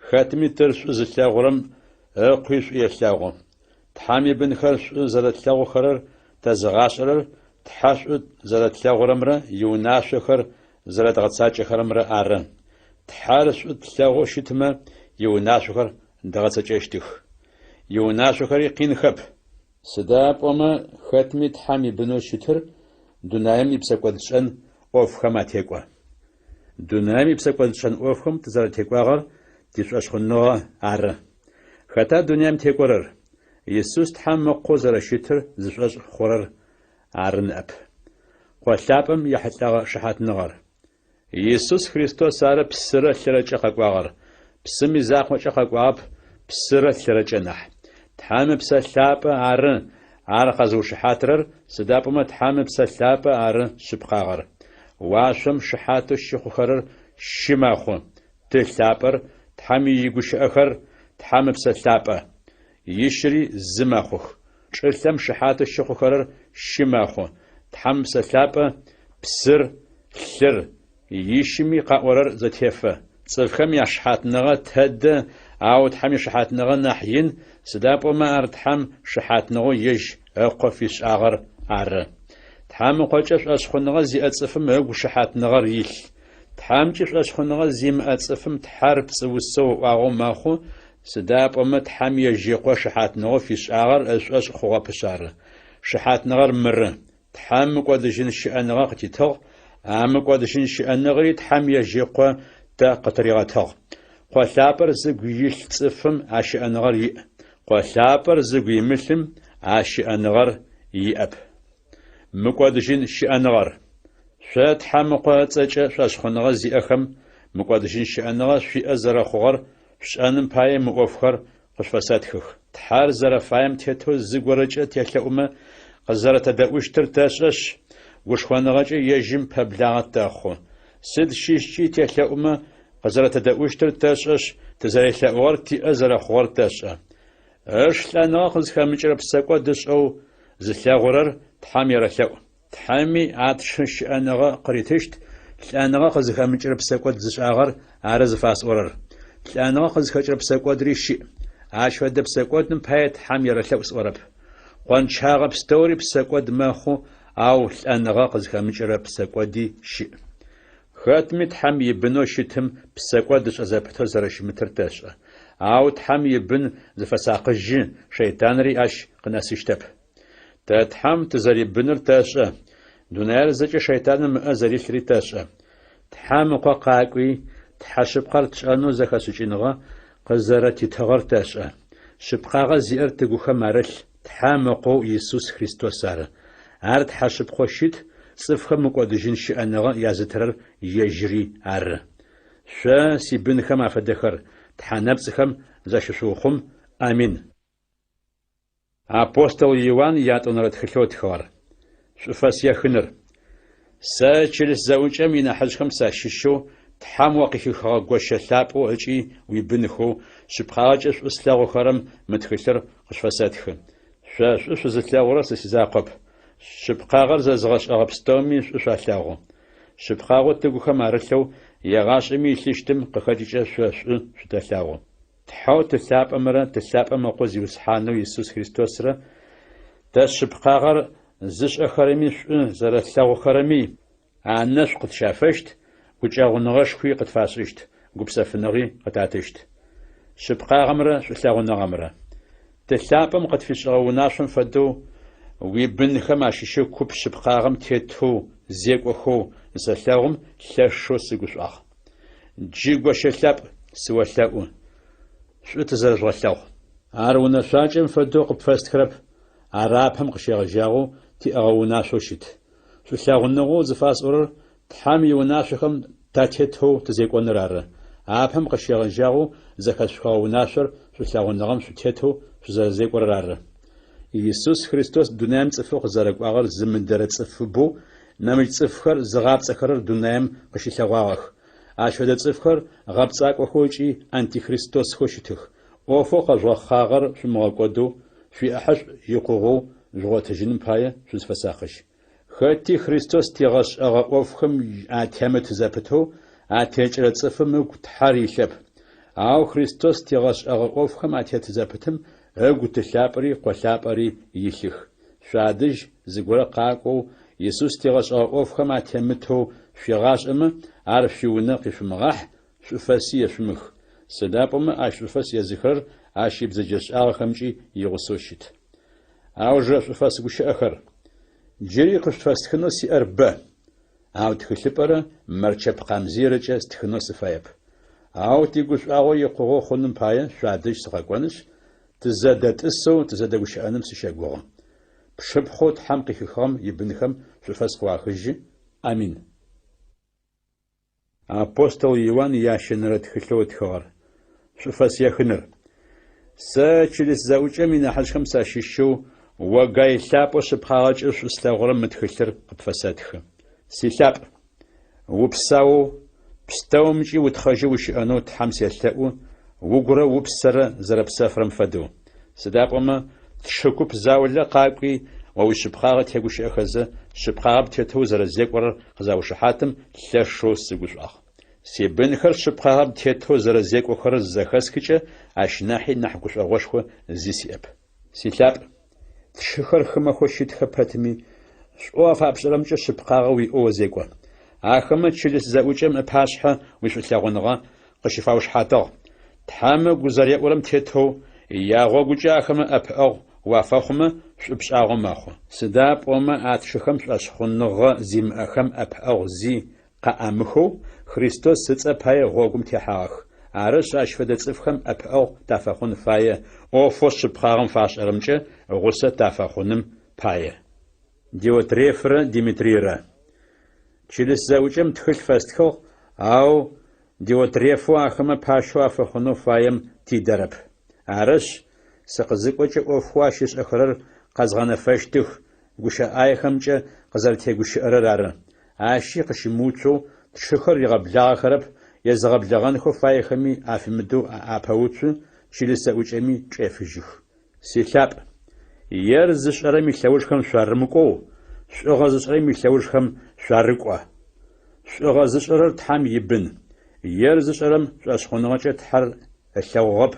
Хэтми Тыр шӏу зылъэгъурэм Ыкъуи шӏу елъэгъу. Тхьэм ибынхэр шӏу зэрэтлъэгъухэрэр тэзыгъашӏэрэр Тхьэ шӏу зэрэтлъэгъурэмрэ иунашъохэр зэрэдгъэцакӏэхэрэмрэ ары. Тхьэр шӏу тлъэгъоу щытмэ, иунашъохэр дгъэцэкӏэщтых. Иунашъохэри къинхэп. Сыда пӏомэ хэтми Тхьэм ибынэу щытыр дунаим ипсэкӏодшӏэн ӏофхэм атекӏо. Дунаим ипсэкӏодшӏэн ӏофхэм тызэрэтекӏуагъэр тишӏошъхъуныгъэ ары. Хэта дунаим текӏорэр? Исус Тхьэм Ыкъоу зэрэщытыр зышӏошъ хъурэр ары ныӏэп. Къо лъапӏэм ехьылӏэгъэ шыхьатныгъэр. Исус Христос ары псырэ лъырэкӏэ къэкӏуагъэр, псым изакъокӏэ къэкӏуагъэп, псырэ лъырэкӏэ нахь. Тхьэм Ыпсэ Лъапӏэ ары ар къэзыушыхьатырэр, сыда пӏомэ Тхьэм Ыпсэ Лъапӏэ ары шъыпкъагъэр. Уашъом шыхьатэу щыхъухэрэр щы мэхъу. Ты лъапӏэр, Тхьэм игущыӏэхэр, Тхьэм Ыпсэ Лъапӏэ. Ищыри зы мэхъух. Чӏылъэм шыхьатэу щыхъухэрэр щы мэхъу: Тхьэм Ыпсэ Лъапӏэ, псыр, лъыр, ищыми къаӏорэр зэтефэ. Цӏыфхэм яшыхьатныгъэ тэдэ, ау Тхьэм ишыхьатныгъэ нахь ин, сыда пӏомэ ар Тхьэм шыхьатныгъэу ежь Ыкъо фишӏагъэр ары. Тхьэм Ыкъокӏэ шӏошъхъуныгъэ зиӏэ цӏыфым ыгу шыхьатныгъэр илъ. Тхьэмкӏи шӏошъхъуныгъэ зимыӏэ цӏыфым Тхьэр пцӏыусэу ыӏуагъэу мэхъу, сыда пӏомэ Тхьэм ежь Ыкъо шыхьатныгъэу фишӏагъэр ышӏошъ хъугъэпышъ ары. Шыхьатныгъэр мыры: Тхьэм мыкӏодыжьын щыӏэныгъэ къытитыгъ, а мыкӏодыжьын щыӏэныгъэри Тхьэм ежь Ыкъо тэ къытыригъэтыгъ. Къо лъапӏэр зыгу илъ цӏыфым а щыӏэныгъэр иӏ, Къо лъапӏэр зыгу имылъым а щыӏэныгъэр иӏэп. Мыкӏодыжьын щыӏэныгъэр. Шъо Тхьэм Ыкъо ыцӏэкӏэ шӏошъхъуныгъэ зиӏэхэм мыкӏодыжьын щыӏэныгъэ шъуиӏэ зэрэхъугъэр шъушӏэным пае мы ӏофхэр къышъуфэсэтхых. Тхьэр зэрэфаем тетэу зыгорэкӏэ телъэӏумэ, къызэрэтэдэӏущтыр тэшӏэшъ, гушхоныгъэкӏэ ежьым пэблагъэ тэхъу. Сыд щыщкӏи телъэӏумэ, къызэрэтэдэӏущтыр тэшӏэшъ, тызэрелъэӏугъэр тиӏэ зэрэхъугъэр тэшӏэ. Ыш лӏэныгъэ къызхэмыкӏырэ псэкӏод ышӏэу зылъэгъурэр Тхьэм ерэлъэӏу. Тхьэми а тшы щыӏэныгъэ къыритыщт, лӏэныгъэ къызыхэмыкӏырэ псэкӏод зышӏагъэр ары зыфасӏорэр. Лӏэныгъэ къызхэкӏырэ псэкӏодри щыӏ. Ащ фэдэ псэкӏодым пае Тхьэм ерэлъэӏу сӏорэп. Къончагъэ пстэури псэкӏод мэхъу, ау лӏэныгъэ къызхэмыкӏырэ псэкӏоди щыӏ. Хэтми Тхьэм ибынэу щытым псэкӏод ышӏэ зэпытэу зэрэщымытыр тэшӏэ. Ау Тхьэм ибын зыфэсакъыжьы, шэйтанри ащ къынэсыщтэп. Тэ Тхьэм тызэрибыныр тэшӏэ, дунаир зэкӏэ шэйтаным ыӏэ зэрилъри тэшӏэ. Тхьэм Ыкъо къакӏуи, Тхьэ шъыпкъэр тшӏэнэу зэхэшӏыкӏыныгъэ къызэрэтитыгъэр тэшӏэ. Шъыпкъагъэ зиӏэр тыгухэм арылъ Тхьэм Ыкъоу Исус Христос ары. Ар Тхьэ шъыпкъэу щыт, цӏыфхэм мыкӏодыжьын щыӏэныгъэ язытырэр ежьыри ары. Шъо, сибынхэм афэдэхэр, тхьэ нэпцӏхэм защышъуухъум. Амин. Апостол Иуан ятӏонэрэ тхылъэу ытхыгъэр. Шӏуфэс ехыныр. Сэ чылыс зэӏукӏэм инахьыжъхэм сащыщэу, Тхьэм о къыхихыгъэ гощэ лъапӏэу ыкӏи уибынхэу, шъыпкъагъэкӏэ шӏу слъэгъухэрэм мы тхылъыр къышъуфэсэтхы. Шъо шӏу шъузылъэгъурэр сэ сизакъоп, шъыпкъагъэр зэзыгъэшӏэгъэ пстэуми шӏу шъуалъэгъу. Шъыпкъагъэу тыгухэм арылъэу егъашӏэми илъыщтым къыхэкӏыкӏэ шъо шӏу шъутэлъэгъу. Тхьэу Ты лъапӏэмрэ Ты лъапӏэм Ыкъо Зиусхьанэу Исус Христосрэ тэ шъыпкъагъэр зышӏэхэрэми шӏу зэрэлъэгъухэрэми анэшӏу къытщафэщт, гукӏэгъуныгъэшхуи къытфашӏыщт, гупсэфыныгъи къытатыщт. Шъыпкъагъэмрэ шӏулъэгъуныгъэмрэ. Ты лъапӏэм къытфишӏыгъэ унашъом фэдэу уибынхэм ащыщэу куп шъыпкъагъэм тетэу зекӏохэу зысэлъэгъум, лъэшэу сыгушӏуагъ. Джы, гощэ лъапӏ, сыолъэӏу, шӏу тызэрэжъугъэлъэгъу. Ар унэшъуакӏэм фэдэу къыпфэстхырэп, ар апэм къыщегъэжьагъэу тиӏэгъэ унашъоу щыт. Шӏулъэгъуныгъэу зыфасӏорэр Тхьэм иунашъохэм татетэу тызекӏоныр ары. Апэм къыщегъэжьагъэу зэхэшъухыгъэ унашъор шӏулъэгъуныгъэм шъутетэу шъузэрэзекӏорэр ары. Исус Христос дунаим цӏыфэу къызэрэкӏуагъэр зымыдэрэ цӏыфыбэу нэмыкӏ цӏыфхэр зыгъапцӏэхэрэр дунаим къыщылъэгъуагъэх. Ащ фэдэ цӏыфхэр гъэпцӏакӏохэу ыкӏи антихристосхэу щытых. ӏофэу къэжъугъэхъагъэр шъумыгъэкӏодэу, шъуиӏахьышӏу икъугъэу жъугъотыжьыным пае шъузфэсакъыжь. Хэти Христос тигъэшӏэгъэ ӏофхэм атемыт зэпытэу атекӏырэ цӏыфым ыгу Тхьэр илъэп. Ау Христос тигъэшӏэгъэ ӏофхэм атет зэпытым ыгу Ты лъапӏэри Къо лъапӏэри илъых. Шъуадэжь зыгорэ къакӏоу Исус тигъэшӏэгъэ ӏофхэм атемытэу шъуигъашӏэмэ, ар шъуиунэ къишъумыгъахь, шӏуфэси ешъумых. Сыда пӏомэ ащ шӏуфэс езыхырэр ащ ибзэджэшӏагъэхэмкӏи игъусэу щыт. Аужырэ шӏуфэс гущыӏэхэр. Джыри къышъуфэстхынэу сиӏэр бэ, ау тхылъыпӏэрэ мэрчэп къамзыйрэкӏэ стхынэу сыфаеп. Ау тигушӏуагъо икъугъэу хъуным пае шъуадэжь сыкъэкӏонышъ, тызэдэтӏысэу тызэдэгущыӏэным сыщэгугъы. Пшыпхъоу Тхьэм къыхихыгъэм ибынхэм шӏуфэс къыуахыжьы. Амин. Апостол Иуан ящэнэрэ тхылъэу ытхыгъэр. Шӏуфэс ехыныр. Сэ чылыс зэӏукӏэм инахьыжъхэм сащыщэу, о Гай лъапӏэу шъыпкъагъэкӏэ шӏу слъэгъурэм мы тхылъыр къыпфэсэтхы. Силъапӏ! Упсаоу, Пстэумкӏи утхъэжьэу ущыӏэнэу Тхьэм селъэӏу, угурэ упсэрэ зэрэпсэфырэм фэдэу. Сыда пӏомэ тшы куп заулэ къакӏуи, о уишъыпкъагъэ тегущыӏэхэзэ, шъыпкъагъэм тетэу узэрэзекӏорэр къызаушыхьатым, лъэшэу сыгушӏуагъ. Сибынхэр шъыпкъагъэм тетэу зэрэзекӏохэрэр зызэхэсхыкӏэ, ащ нахьи нахь гушӏогъошхо зи сиӏэп. Силъапӏ, тшыхэр хымэхэу щытхэ пэтми, шӏоу афапшӏэрэмкӏэ шъыпкъагъэ уиӏэу озекӏо. Ахэмэ чылыс зэӏукӏэм ыпашъхьэ уишӏулъэгъуныгъэ къыщыфаушыхьатыгъ. Тхьэм ыгу зэреӏурэм тетэу, ягъогукӏэ ахэмэ ӏэпыӏэгъу уафэхъумэ, шӏу пшӏагъэу мэхъу. Сыда пӏомэ а тшыхэм шӏошъхъуныгъэ зимыӏэхэм ӏэпыӏэгъу зи къаӏамыхэу, Христос ыцӏэ пае гъогум техьагъэх. Арышъ, ащ фэдэ цӏыфхэм ӏэпыӏэгъу тафэхъун фае, ӏофэу шъыпкъагъэм фашӏэрэмкӏэ гъусэ тафэхъуным пае. Диотрефрэ Димитрийрэ. Чылыс зэӏукӏэм тхылъ фэстхыгъ, ау Диотрефэу ахэмэ пащэу афэхъунэу фаем тидэрэп. Арышъ, сыкъызыкӏокӏэ ӏофхэу ащ ышӏэхэрэр къэзгъэнэфэщтых, гущыӏэ ӏаехэмкӏэ къызэрэтегущыӏэрэр ары. Ащи къыщымыуцоу тшыхэр ригъэблагъэхэрэп, езыгъэблэгъэнхэу фаехэми афимыдэу апэуцу, чылыс зэӏукӏэми чӏефыжьых. Силъапӏ, ер зышӏэрэм илъэужхэм шъуарымыкӏоу, шӏугъэ зышӏэрэм илъэужхэм шъуарыкӏо. Шӏугъэ зышӏэрэр Тхьэм ибын. Ер зышӏэрэм шӏошъхъуныгъэкӏэ Тхьэр ылъэгъугъэп.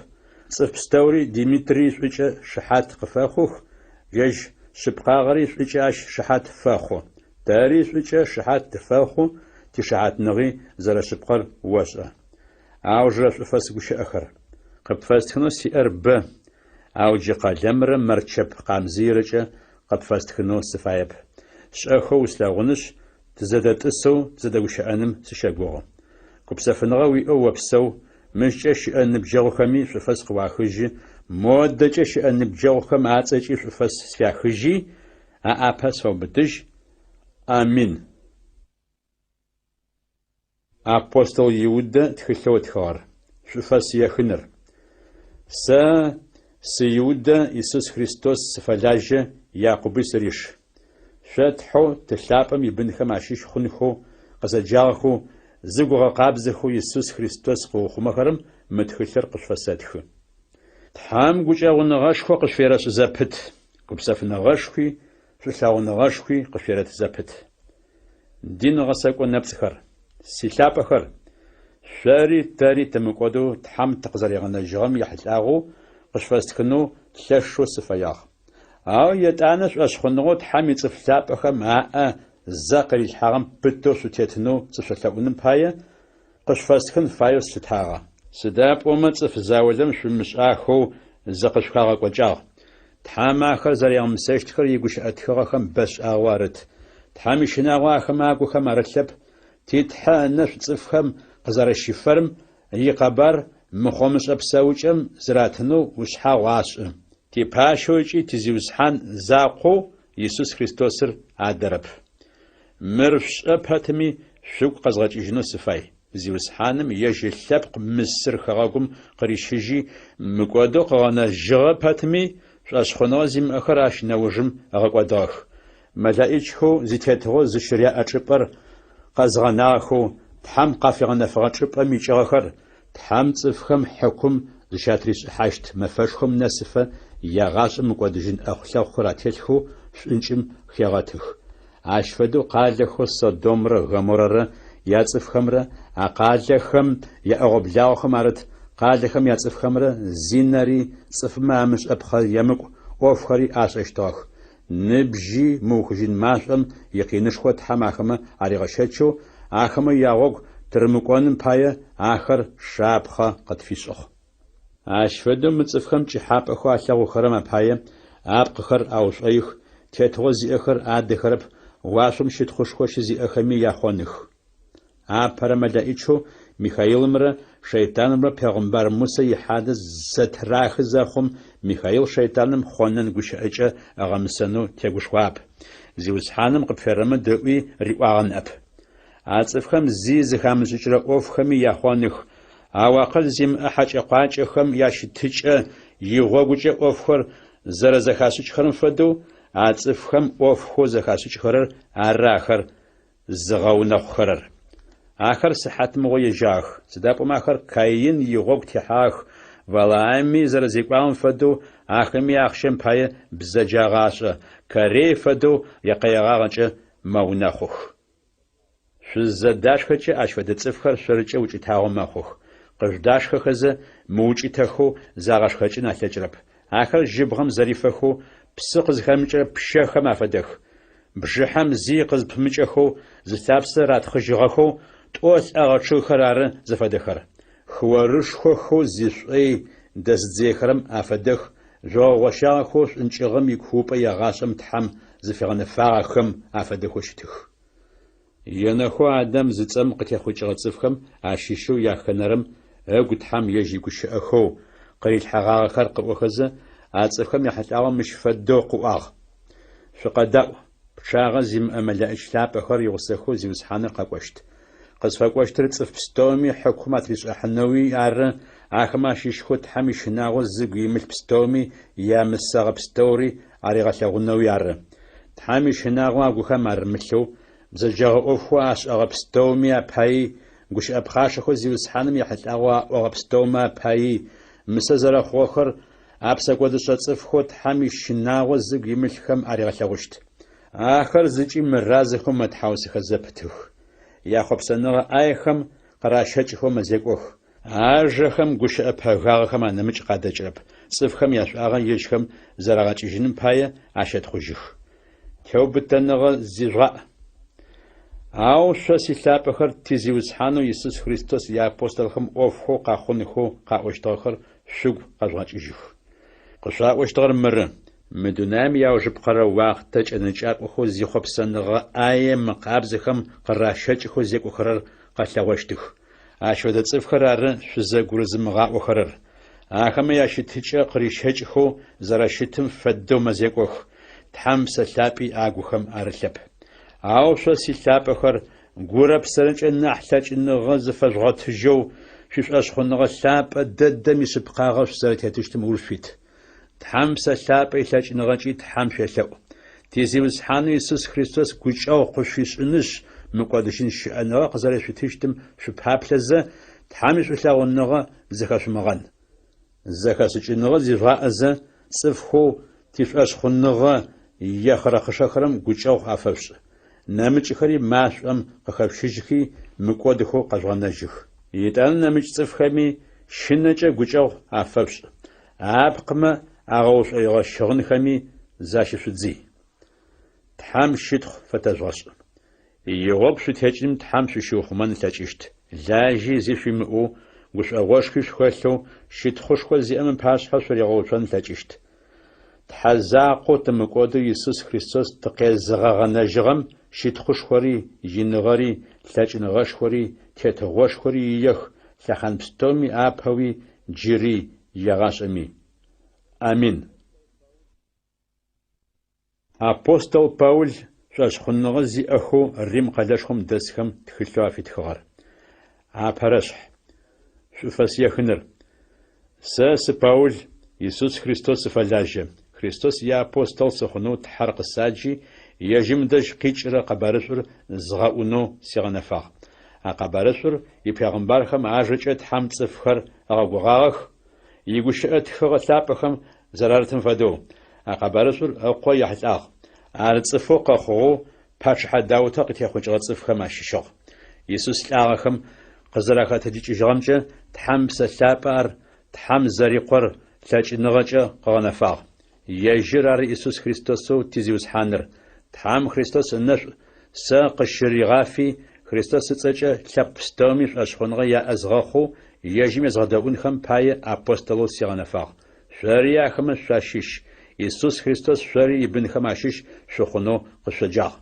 Цӏыф пстэури Димитрий шӏукӏэ шыхьат къыфэхъух, ежь шъыпкъагъэри шӏукӏэ ащ шыхьат фэхъу. Тэри шӏукӏэ шыхьат тыфэхъу, тишыхьатныгъи зэрэшъыпкъэр ошӏэ. Аужырэ шӏуфэс гущыӏэхэр. Къыпфэстхынэу сиӏэр бэ, ау джы къэлэмрэ мэрчэп къамзыйрэкӏэ къыпфэстхынэу сыфаеп. Шӏэхэу услъэгъунышъ, тызэдэтӏысэу тызэдэгущыӏэным сыщэгугъы. Гупсэфыныгъэ уиӏэу опсэу, мыщкӏэ щыӏэ ныбджэгъухэми шӏуфэс къыуахыжьы, модэкӏэ щыӏэ ныбджэгъухэм ацӏэкӏи шӏуфэс сфяхыжьи, аӏапэ сфэубытыжь. Амин. Апостол Иудэ тхылъэу ытхыгъэр. Шӏуфэс ехыныр. Сэ сы Иудэ Исус Христос сыфэлажьэ, Якъуби сыриш. Шъо Тхьэу Ты лъапӏэм ибынхэм ащыщ хъунхэу къызэджагъэхэу, зыгу ыгъэкъабзэхэу Исус Христос къыухъумэхэрэм мы тхылъыр къышъуфэсэтхы. Тхьэм гукӏэгъуныгъэшхо къышъуерэшӏ зэпыт, гупсэфыныгъэшхуи шӏулъэгъуныгъэшхуи къышъуерэт зэпыт. Дин гъэсэкӏо нэпцӏхэр. Силъапӏэхэр! Шъори тэри тымыкӏодэу Тхьэм тыкъызэригъэнэжьыгъэм ехьылӏагъэу къышъуфэстхынэу лъэшэу сыфэягъ. Ау етӏанэ шӏошъхъуныгъэу Тхьэм ицӏыф лъапӏэхэм аӏэ зэ къырилъхьагъэм пытэу шъутетынэу сышъолъэӏуным пае къышъуфэстхын фаеу слъытагъэ. Сыда пӏомэ цӏыф заулэм шъумышӏахэу зыкъышъухагъэкӏокӏагъ. Тхьэм ахэр зэригъэмысэщтхэр игущыӏэ тхыгъэхэм бэшӏагъэу арыт. Тхьэм ищынагъо ахэмэ агухэм арылъэп, ти Тхьэ ынэшӏу цӏыфхэм къызэрэщифэрэм икъэбар мыхъомышӏэ псэукӏэм зыратынэу ушъхьагъу ашӏы. Типащэу ыкӏи ти Зиусхьан закъоу Исус Христосыр адэрэп. Мыр шъушӏэ пэтми, шъугу къэзгъэкӏыжьынэу сыфай. Зиусхьаным ежь ылъэпкъ Мысыр хэгъэгум къырищыжьи, мыкӏодэу къыгъэнэжьыгъэ пэтми, шӏошъхъуныгъэ зимыӏэхэр ащ нэужым ыгъэкӏодыгъэх. Мэлэӏичхэу зитетыгъо зыщыряӏэ чӏыпӏэр къэзыгъэнагъэхэу, Тхьэм къафигъэнэфэгъэ чӏыпӏэм икӏыгъэхэр, Тхьэм цӏыфхэм хьыкум зыщатришӏыхьащт мэфэшхом нэсыфэ ягъашӏэ мыкӏодыжьын ӏэхъу-лъэхъухэр ателъхэу шӏункӏым хегъэтых. Ащ фэдэу къалэхэу Содомрэ Гоморрэрэ яцӏыфхэмрэ а къалэхэм яӏэгъо-благъохэм арыт къалэхэм яцӏыфхэмрэ зинэри цӏыфмэ амышӏэпхъэ емыкӏу ӏофхэри ашӏэщтыгъэх. Ныбжьи мыухыжьын машӏом икъинышхо Тхьэм ахэмэ аригъэщэчэу, ахэмэ ягъогу тырымыкӏоным пае ахэр шапхъэ къытфишӏыгъ. Ащ фэдэу мы цӏыфхэм пкӏыхьапӏэхэу алъэгъухэрэм апае апкъыхэр аушӏоих, тетыгъо зиӏэхэр адэхэрэп, уашъом щытхъушхо щызиӏэхэми яхъоных. Апэрэ мэлэӏичэу Михаилымрэ шэйтанымрэ пегъымбар Мусэ ихьадэ зэтырахы зэхъум, Михаил шэйтаным хъонэн гущыӏэкӏэ ыгъэмысэнэу тегушхуагъэп, Зиусхьаным къыпферэмыд ыӏуи риӏуагъэ ныӏэп. А цӏыфхэм зи зыхамышӏыкӏырэ ӏофхэми яхъоных, ау акъыл зимыӏэ хьэкӏэ-къуакӏэхэм ящытыкӏэ игъогукӏэ ӏофхэр зэрэзэхашӏыкӏхэрэм фэдэу, а цӏыфхэм ӏофхэу зэхашӏыкӏхэрэр ары ахэр зыгъэунэхъухэрэр. Ахэр сыхьатмыгъо ежьагъэх, сыда пӏомэ ахэр Каин игъогу техьагъэх, Валаами зэрэзекӏуагъэм фэдэу ахэми ахъщэм пае бзэджагъэ ашӏэ, Корей фэдэу якъэегъагъэкӏэ мэунэхъух. Шъузызэдашхэкӏэ ащ фэдэ цӏыфхэр шъоркӏэ укӏытагъо мэхъух, къыжъудашхэхэзэ мыукӏытэхэу загъэшхэкӏын алъэкӏырэп. Ахэр жьыбгъэм зэрифэхэу, псы къызхэмыкӏырэ пщэхэм афэдэх. Бжыхьэм зи къызпымыкӏэхэу, зылъапсэ ратхъыжьыгъэхэу, тӏо лӏэгъэ чъыгхэр ары зыфэдэхэр. Хыорышхохэу зишӏой дэзыдзыехэрэм афэдэх жъогъо гъощагъэхэу шӏункӏыгъэм икуупӏэ егъашӏэм Тхьэм зыфигъэнэфагъэхэм афэдэхэу щытых. Енэхэу Адам зыцӏэм къытехъукӏыгъэ цӏыфхэм ащыщэу яхэнэрэм ыгу Тхьэм ежь игущыӏэхэу къырилъхьэгъагъэхэр къыӏохэзэ, а цӏыфхэм яхьылӏагъэу мыщ фэдэу къыӏуагъ, Шъукъэдаӏу, пчъагъэ зимыӏэ мэлэӏич лъапӏэхэр игъусэхэу Зиусхьаныр къэкӏощт. Къызфэкӏощтыр цӏыф пстэуми хьыкум атришӏыхьынэуи ары, ахэмэ ащыщхэу Тхьэм ищынагъо зыгу имылъ пстэуми ямысэгъэ пстэури аригъэлъэгъунэуи ары. Тхьэм ищынагъо агухэм арымылъэу, бзэджэгъэ ӏофхэу ашӏэгъэ пстэуми апаий, гущыӏэ пхъашэхэу Зиусхьаным ехьылӏагъэу аӏогъэ пстэумэ апаий, мысэ зэрэхъугъэхэр а псэкӏодышӏэ цӏыфхэу Тхьэм ищынагъо зыгу имылъхэм аригъэлъэгъущт. Ахэр зыкӏи мыразэхэу мэтхьаусыхэ зэпытых. Яхъопсэныгъэ ӏаехэм къыращэкӏхэу мэзекӏох. Ажэхэм гущыӏэ пэгагъэхэм анэмыкӏ къадэкӏырэп, цӏыфхэм яшӏуагъэ ежьхэм зэрагъэкӏыжьыным пае ащэтхъужьых. Теубытэныгъэ зижъугъаӏ. Ау шъо, силъапӏэхэр, ти Зиусхьанэу Исус Христос иапостолхэм ӏофхэу къэхъунхэу къаӏощтыгъэхэр шъугу къэжъугъэкӏыжьых. Къышъуаӏощтыгъэр мыры: мы дунаим иаужыпкъэрэ уахътэ кӏэнэкӏакӏохэу зихъопсэныгъэ ӏае мыкъабзэхэм къыращэкӏхэу зекӏохэрэр къэлъэгъощтых. Ащ фэдэ цӏыфхэр ары шъузэгурызымыгъаӏохэрэр. Ахэмэ ящытыкӏэ къырищэкӏхэу зэрэщытым фэдэу мэзекӏох, Тхьэм Псэ Лъапӏи агухэм арылъэп. Ау шъо, силъапӏэхэр, гурэ псэрэкӏэ нахь лъэкӏыныгъэ зыфэжъугъотыжьэу, шъуишӏошъхъуныгъэ лъапӏэ дэдэм ишъыпкъагъэ шъузэрэтетыщтым ыуж шъуит. Тхьэм Псэ Лъапӏэ илъэкӏыныгъэкӏи Тхьэм шъуелъэӏу. Ти Зиусхьанэу Исус Христос гукӏэгъу къышъуфишӏынышъ, мыкӏодыжьын щыӏэныгъэ къызэрешъутыщтым шъупаплъэзэ, Тхьэм ишӏулъэгъуныгъэ зыхэшъумыгъэн. Зэхэшӏыкӏыныгъэ зижъугъаӏэзэ, цӏыфхэу тишӏошъхъуныгъэ ехъырэхъышэхэрэм гукӏэгъу афэшъушӏ. Нэмыкӏхэри машӏом къыхэшъущыжьхи, мыкӏодыхэу къэжъугъэнэжьых. Етӏанэ нэмыкӏ цӏыфхэми щынэкӏэ гукӏэгъу афэшъушӏ. Апкъымэ агъэушӏоигъэ щыгъынхэми защышъудзый. Тхьэм щытхъу фэтэжъугъэшӏ. Игъогу шъутекӏыным Тхьэм шъущиухъумэн ылъэкӏыщт. Лажьи зи шъуимыӏэу, гушӏогъошхуи шъухэлъэу, щытхъушхо зиӏэм ыпашъхьэ шъуригъэуцон ылъэкӏыщт. Тхьэ закъоу тымыкӏодэу Исус Христос тыкъезыгъэгъэнэжьыгъэм щытхъушхори, иныгъэри, лъэкӏыныгъэшхори, тетыгъошхори иех лъэхъан пстэуми апэуи джыри егъашӏэми. Амин. Апостол Паул шӏошъхъуныгъэ зиӏэхэу Рим къэлэшхом дэсхэм тхылъэу афитхыгъэр. Апэрэшъхь. Шӏуфэс ехыныр. Сэ сы Паул, Исус Христос сыфэлажьэ. Христос иапостол сыхъунэу Тхьэр къысаджи, ежьым дэжь къикӏырэ къэбарышӏур згъэӏунэу сигъэнэфагъ. А къэбарышӏур ипегъымбархэм ажэкӏэ Тхьэм цӏыфхэр ыгъэгугъагъэх, игущыӏэ тхыгъэ лъапӏэхэм зэрарытым фэдэу. А къэбарышӏур Ыкъо ехьылӏагъ. Ар цӏыфэу къэхъугъэу пачъыхьэ Даутэ къытехъукӏыгъэ цӏыфхэм ащыщыгъ. Исус лӏагъэхэм къызэрахэтэджыкӏыжьыгъэмкӏэ Тхьэм Псэ Лъапӏэ ар Тхьэм зэри Къор лъэкӏыныгъэкӏэ къыгъэнэфагъ. Ежьыр ары Исус Христосэу ти Зиусхьаныр. Тхьэм Христос ынэшӏу сэ къысщыригъафи, Христос ыцӏэкӏэ лъэпкъ пстэуми шӏошъхъуныгъэ яӏэ згъэхъоу, ежьым езгъэдэӏунхэм пае апостолэу сигъэнэфагъ. Шъори ахэмэ шъуащыщ, Исус Христос шъори ибынхэм ащыщ шъухъунэу къышъоджагъ.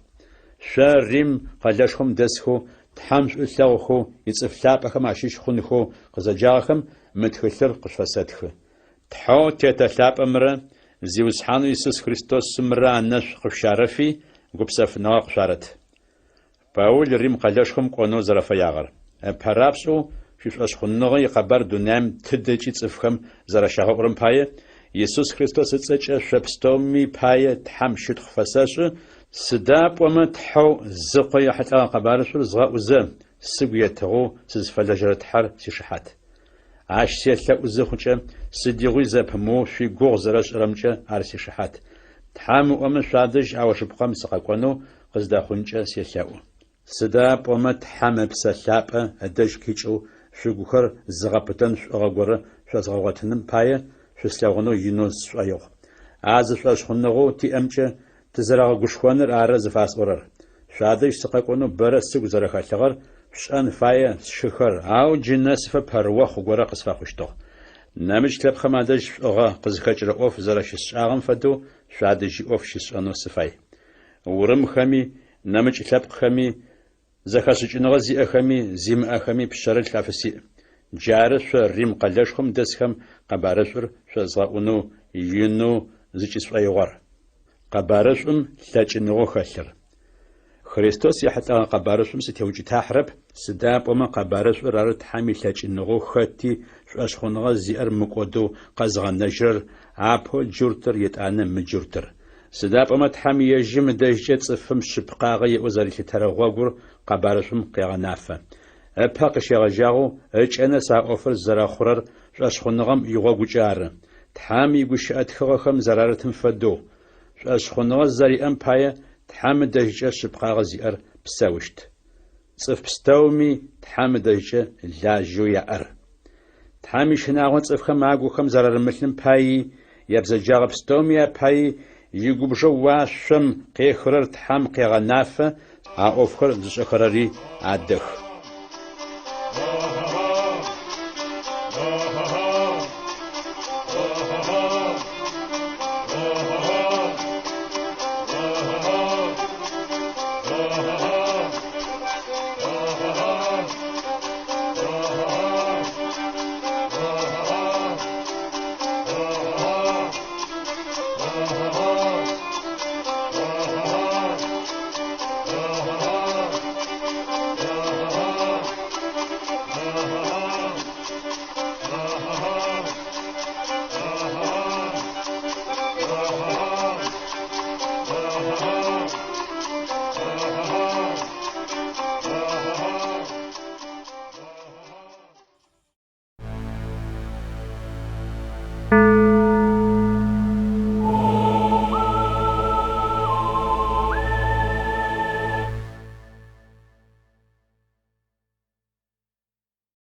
Шъо Рим къэлэшхом дэсхэу, Тхьэм шӏу ылъэгъухэу, ицӏыф лъапӏэхэм ащыщ хъунхэу къызэджагъэхэм мы тхылъыр къышъуфэсэтхы. Тхьэу Тетэ лъапӏэмрэ Зиусхьанэу Исус Христосымрэ анэшӏу къышъущарэфи, гупсэфыныгъэ къышъуарэт. Паул Рим къэлэшхом кӏонэу зэрэфэягъэр. Ыпэрапшӏэу шъуишӏошъхъуныгъэ икъэбар дунаим тыдэкӏи цӏыфхэм зэрэщагъэӏурэм пае, Исус Христос ыцӏэкӏэ шъо пстэуми пае Тхьэм щытхъу фэсэшӏы, сыда пӏомэ Тхьэу зы Къо ехьылӏэгъэ къэбарышӏур згъэӏузэ, сыгу етыгъэу сызфэлэжьэрэ Тхьэр сишыхьат. Ащ селъэӏу зыхъукӏэ, сыдигъуи зэпымыоу шъуигугъу зэрэсшӏырэмкӏэ ар сишыхьат. Тхьэм ыӏомэ, шъуадэжь аужыпкъэм сыкъэкӏонэу къыздэхъункӏэ селъэӏу. Сыда пӏомэ Тхьэм Ыпсэ Лъапӏэ ыдэжь къикӏэу шъугухэр зыгъэпытэн шӏугъэ горэ шъозгъэгъотыным пае, шъуслъэгъунэу инэу сшӏоигъу. А зы шӏошъхъуныгъэу тиӏэмкӏэ тызэрэгъэгушхоныр ары зыфасӏорэр. Шъуадэжь сыкъэкӏонэу бэрэ сыгу зэрэхэлъыгъэр шъушӏэн фае, сшыхэр, ау джы нэсыфэ пэрыохъу горэ къысфэхъущтыгъ. Нэмыкӏ лъэпкъхэм адэжь шӏугъэ къызхэкӏырэ ӏоф зэрэщысшӏагъэм фэдэу шъуадэжьи ӏоф щысшӏэнэу сыфай. Урымхэми, нэмыкӏ лъэпкъхэми, зэхэшӏыкӏыныгъэ зиӏэхэми, зимыӏэхэми пшъэрылъ афысиӏ. Джары шъо Рим къэлэшхом дэсхэм къэбарышӏур шъозгъэӏунэу инэу зыкӏысшӏоигъор. Къэбарышӏум лъэкӏыныгъэу хэлъыр. Христос ехьылӏэгъэ къэбарышӏум сытеукӏытахьырэп, сыда пӏомэ къэбарышӏур ары Тхьэм илъэкӏыныгъэу хэти шӏошъхъуныгъэ зиӏэр мыкӏодэу къэзыгъэнэжьырэр, апэу джуртыр, етӏанэ мыджуртыр. Сыда пӏомэ Тхьэм ежьым ыдэжькӏэ цӏыфым шъыпкъагъэ иӏэу зэрилъытэрэ гъогур къэбарышӏум къегъэнафэ. Ыпэ къыщегъэжьагъэу ыкӏэ нэс а ӏофыр зэрэхъурэр шӏошъхъуныгъэм игъогукӏэ ары, Тхьэм игущыӏэ тхыгъэхэм зэрарытым фэдэу, Шӏошъхъуныгъэ зэриӏэм пае Тхьэм ыдэжькӏэ шъыпкъагъэ зиӏэр псэущт. Цӏыф пстэуми Тхьэм ыдэжькӏэ лажьэу яӏэр. Тхьэм ищынагъо цӏыфхэм агухэм зэрарымылъым паий, ябзэджагъэ пстэуми апаий игубжэу уашъом къехырэр Тхьэм къегъэнафэ, а ӏофхэр зышӏэхэрэри адэх.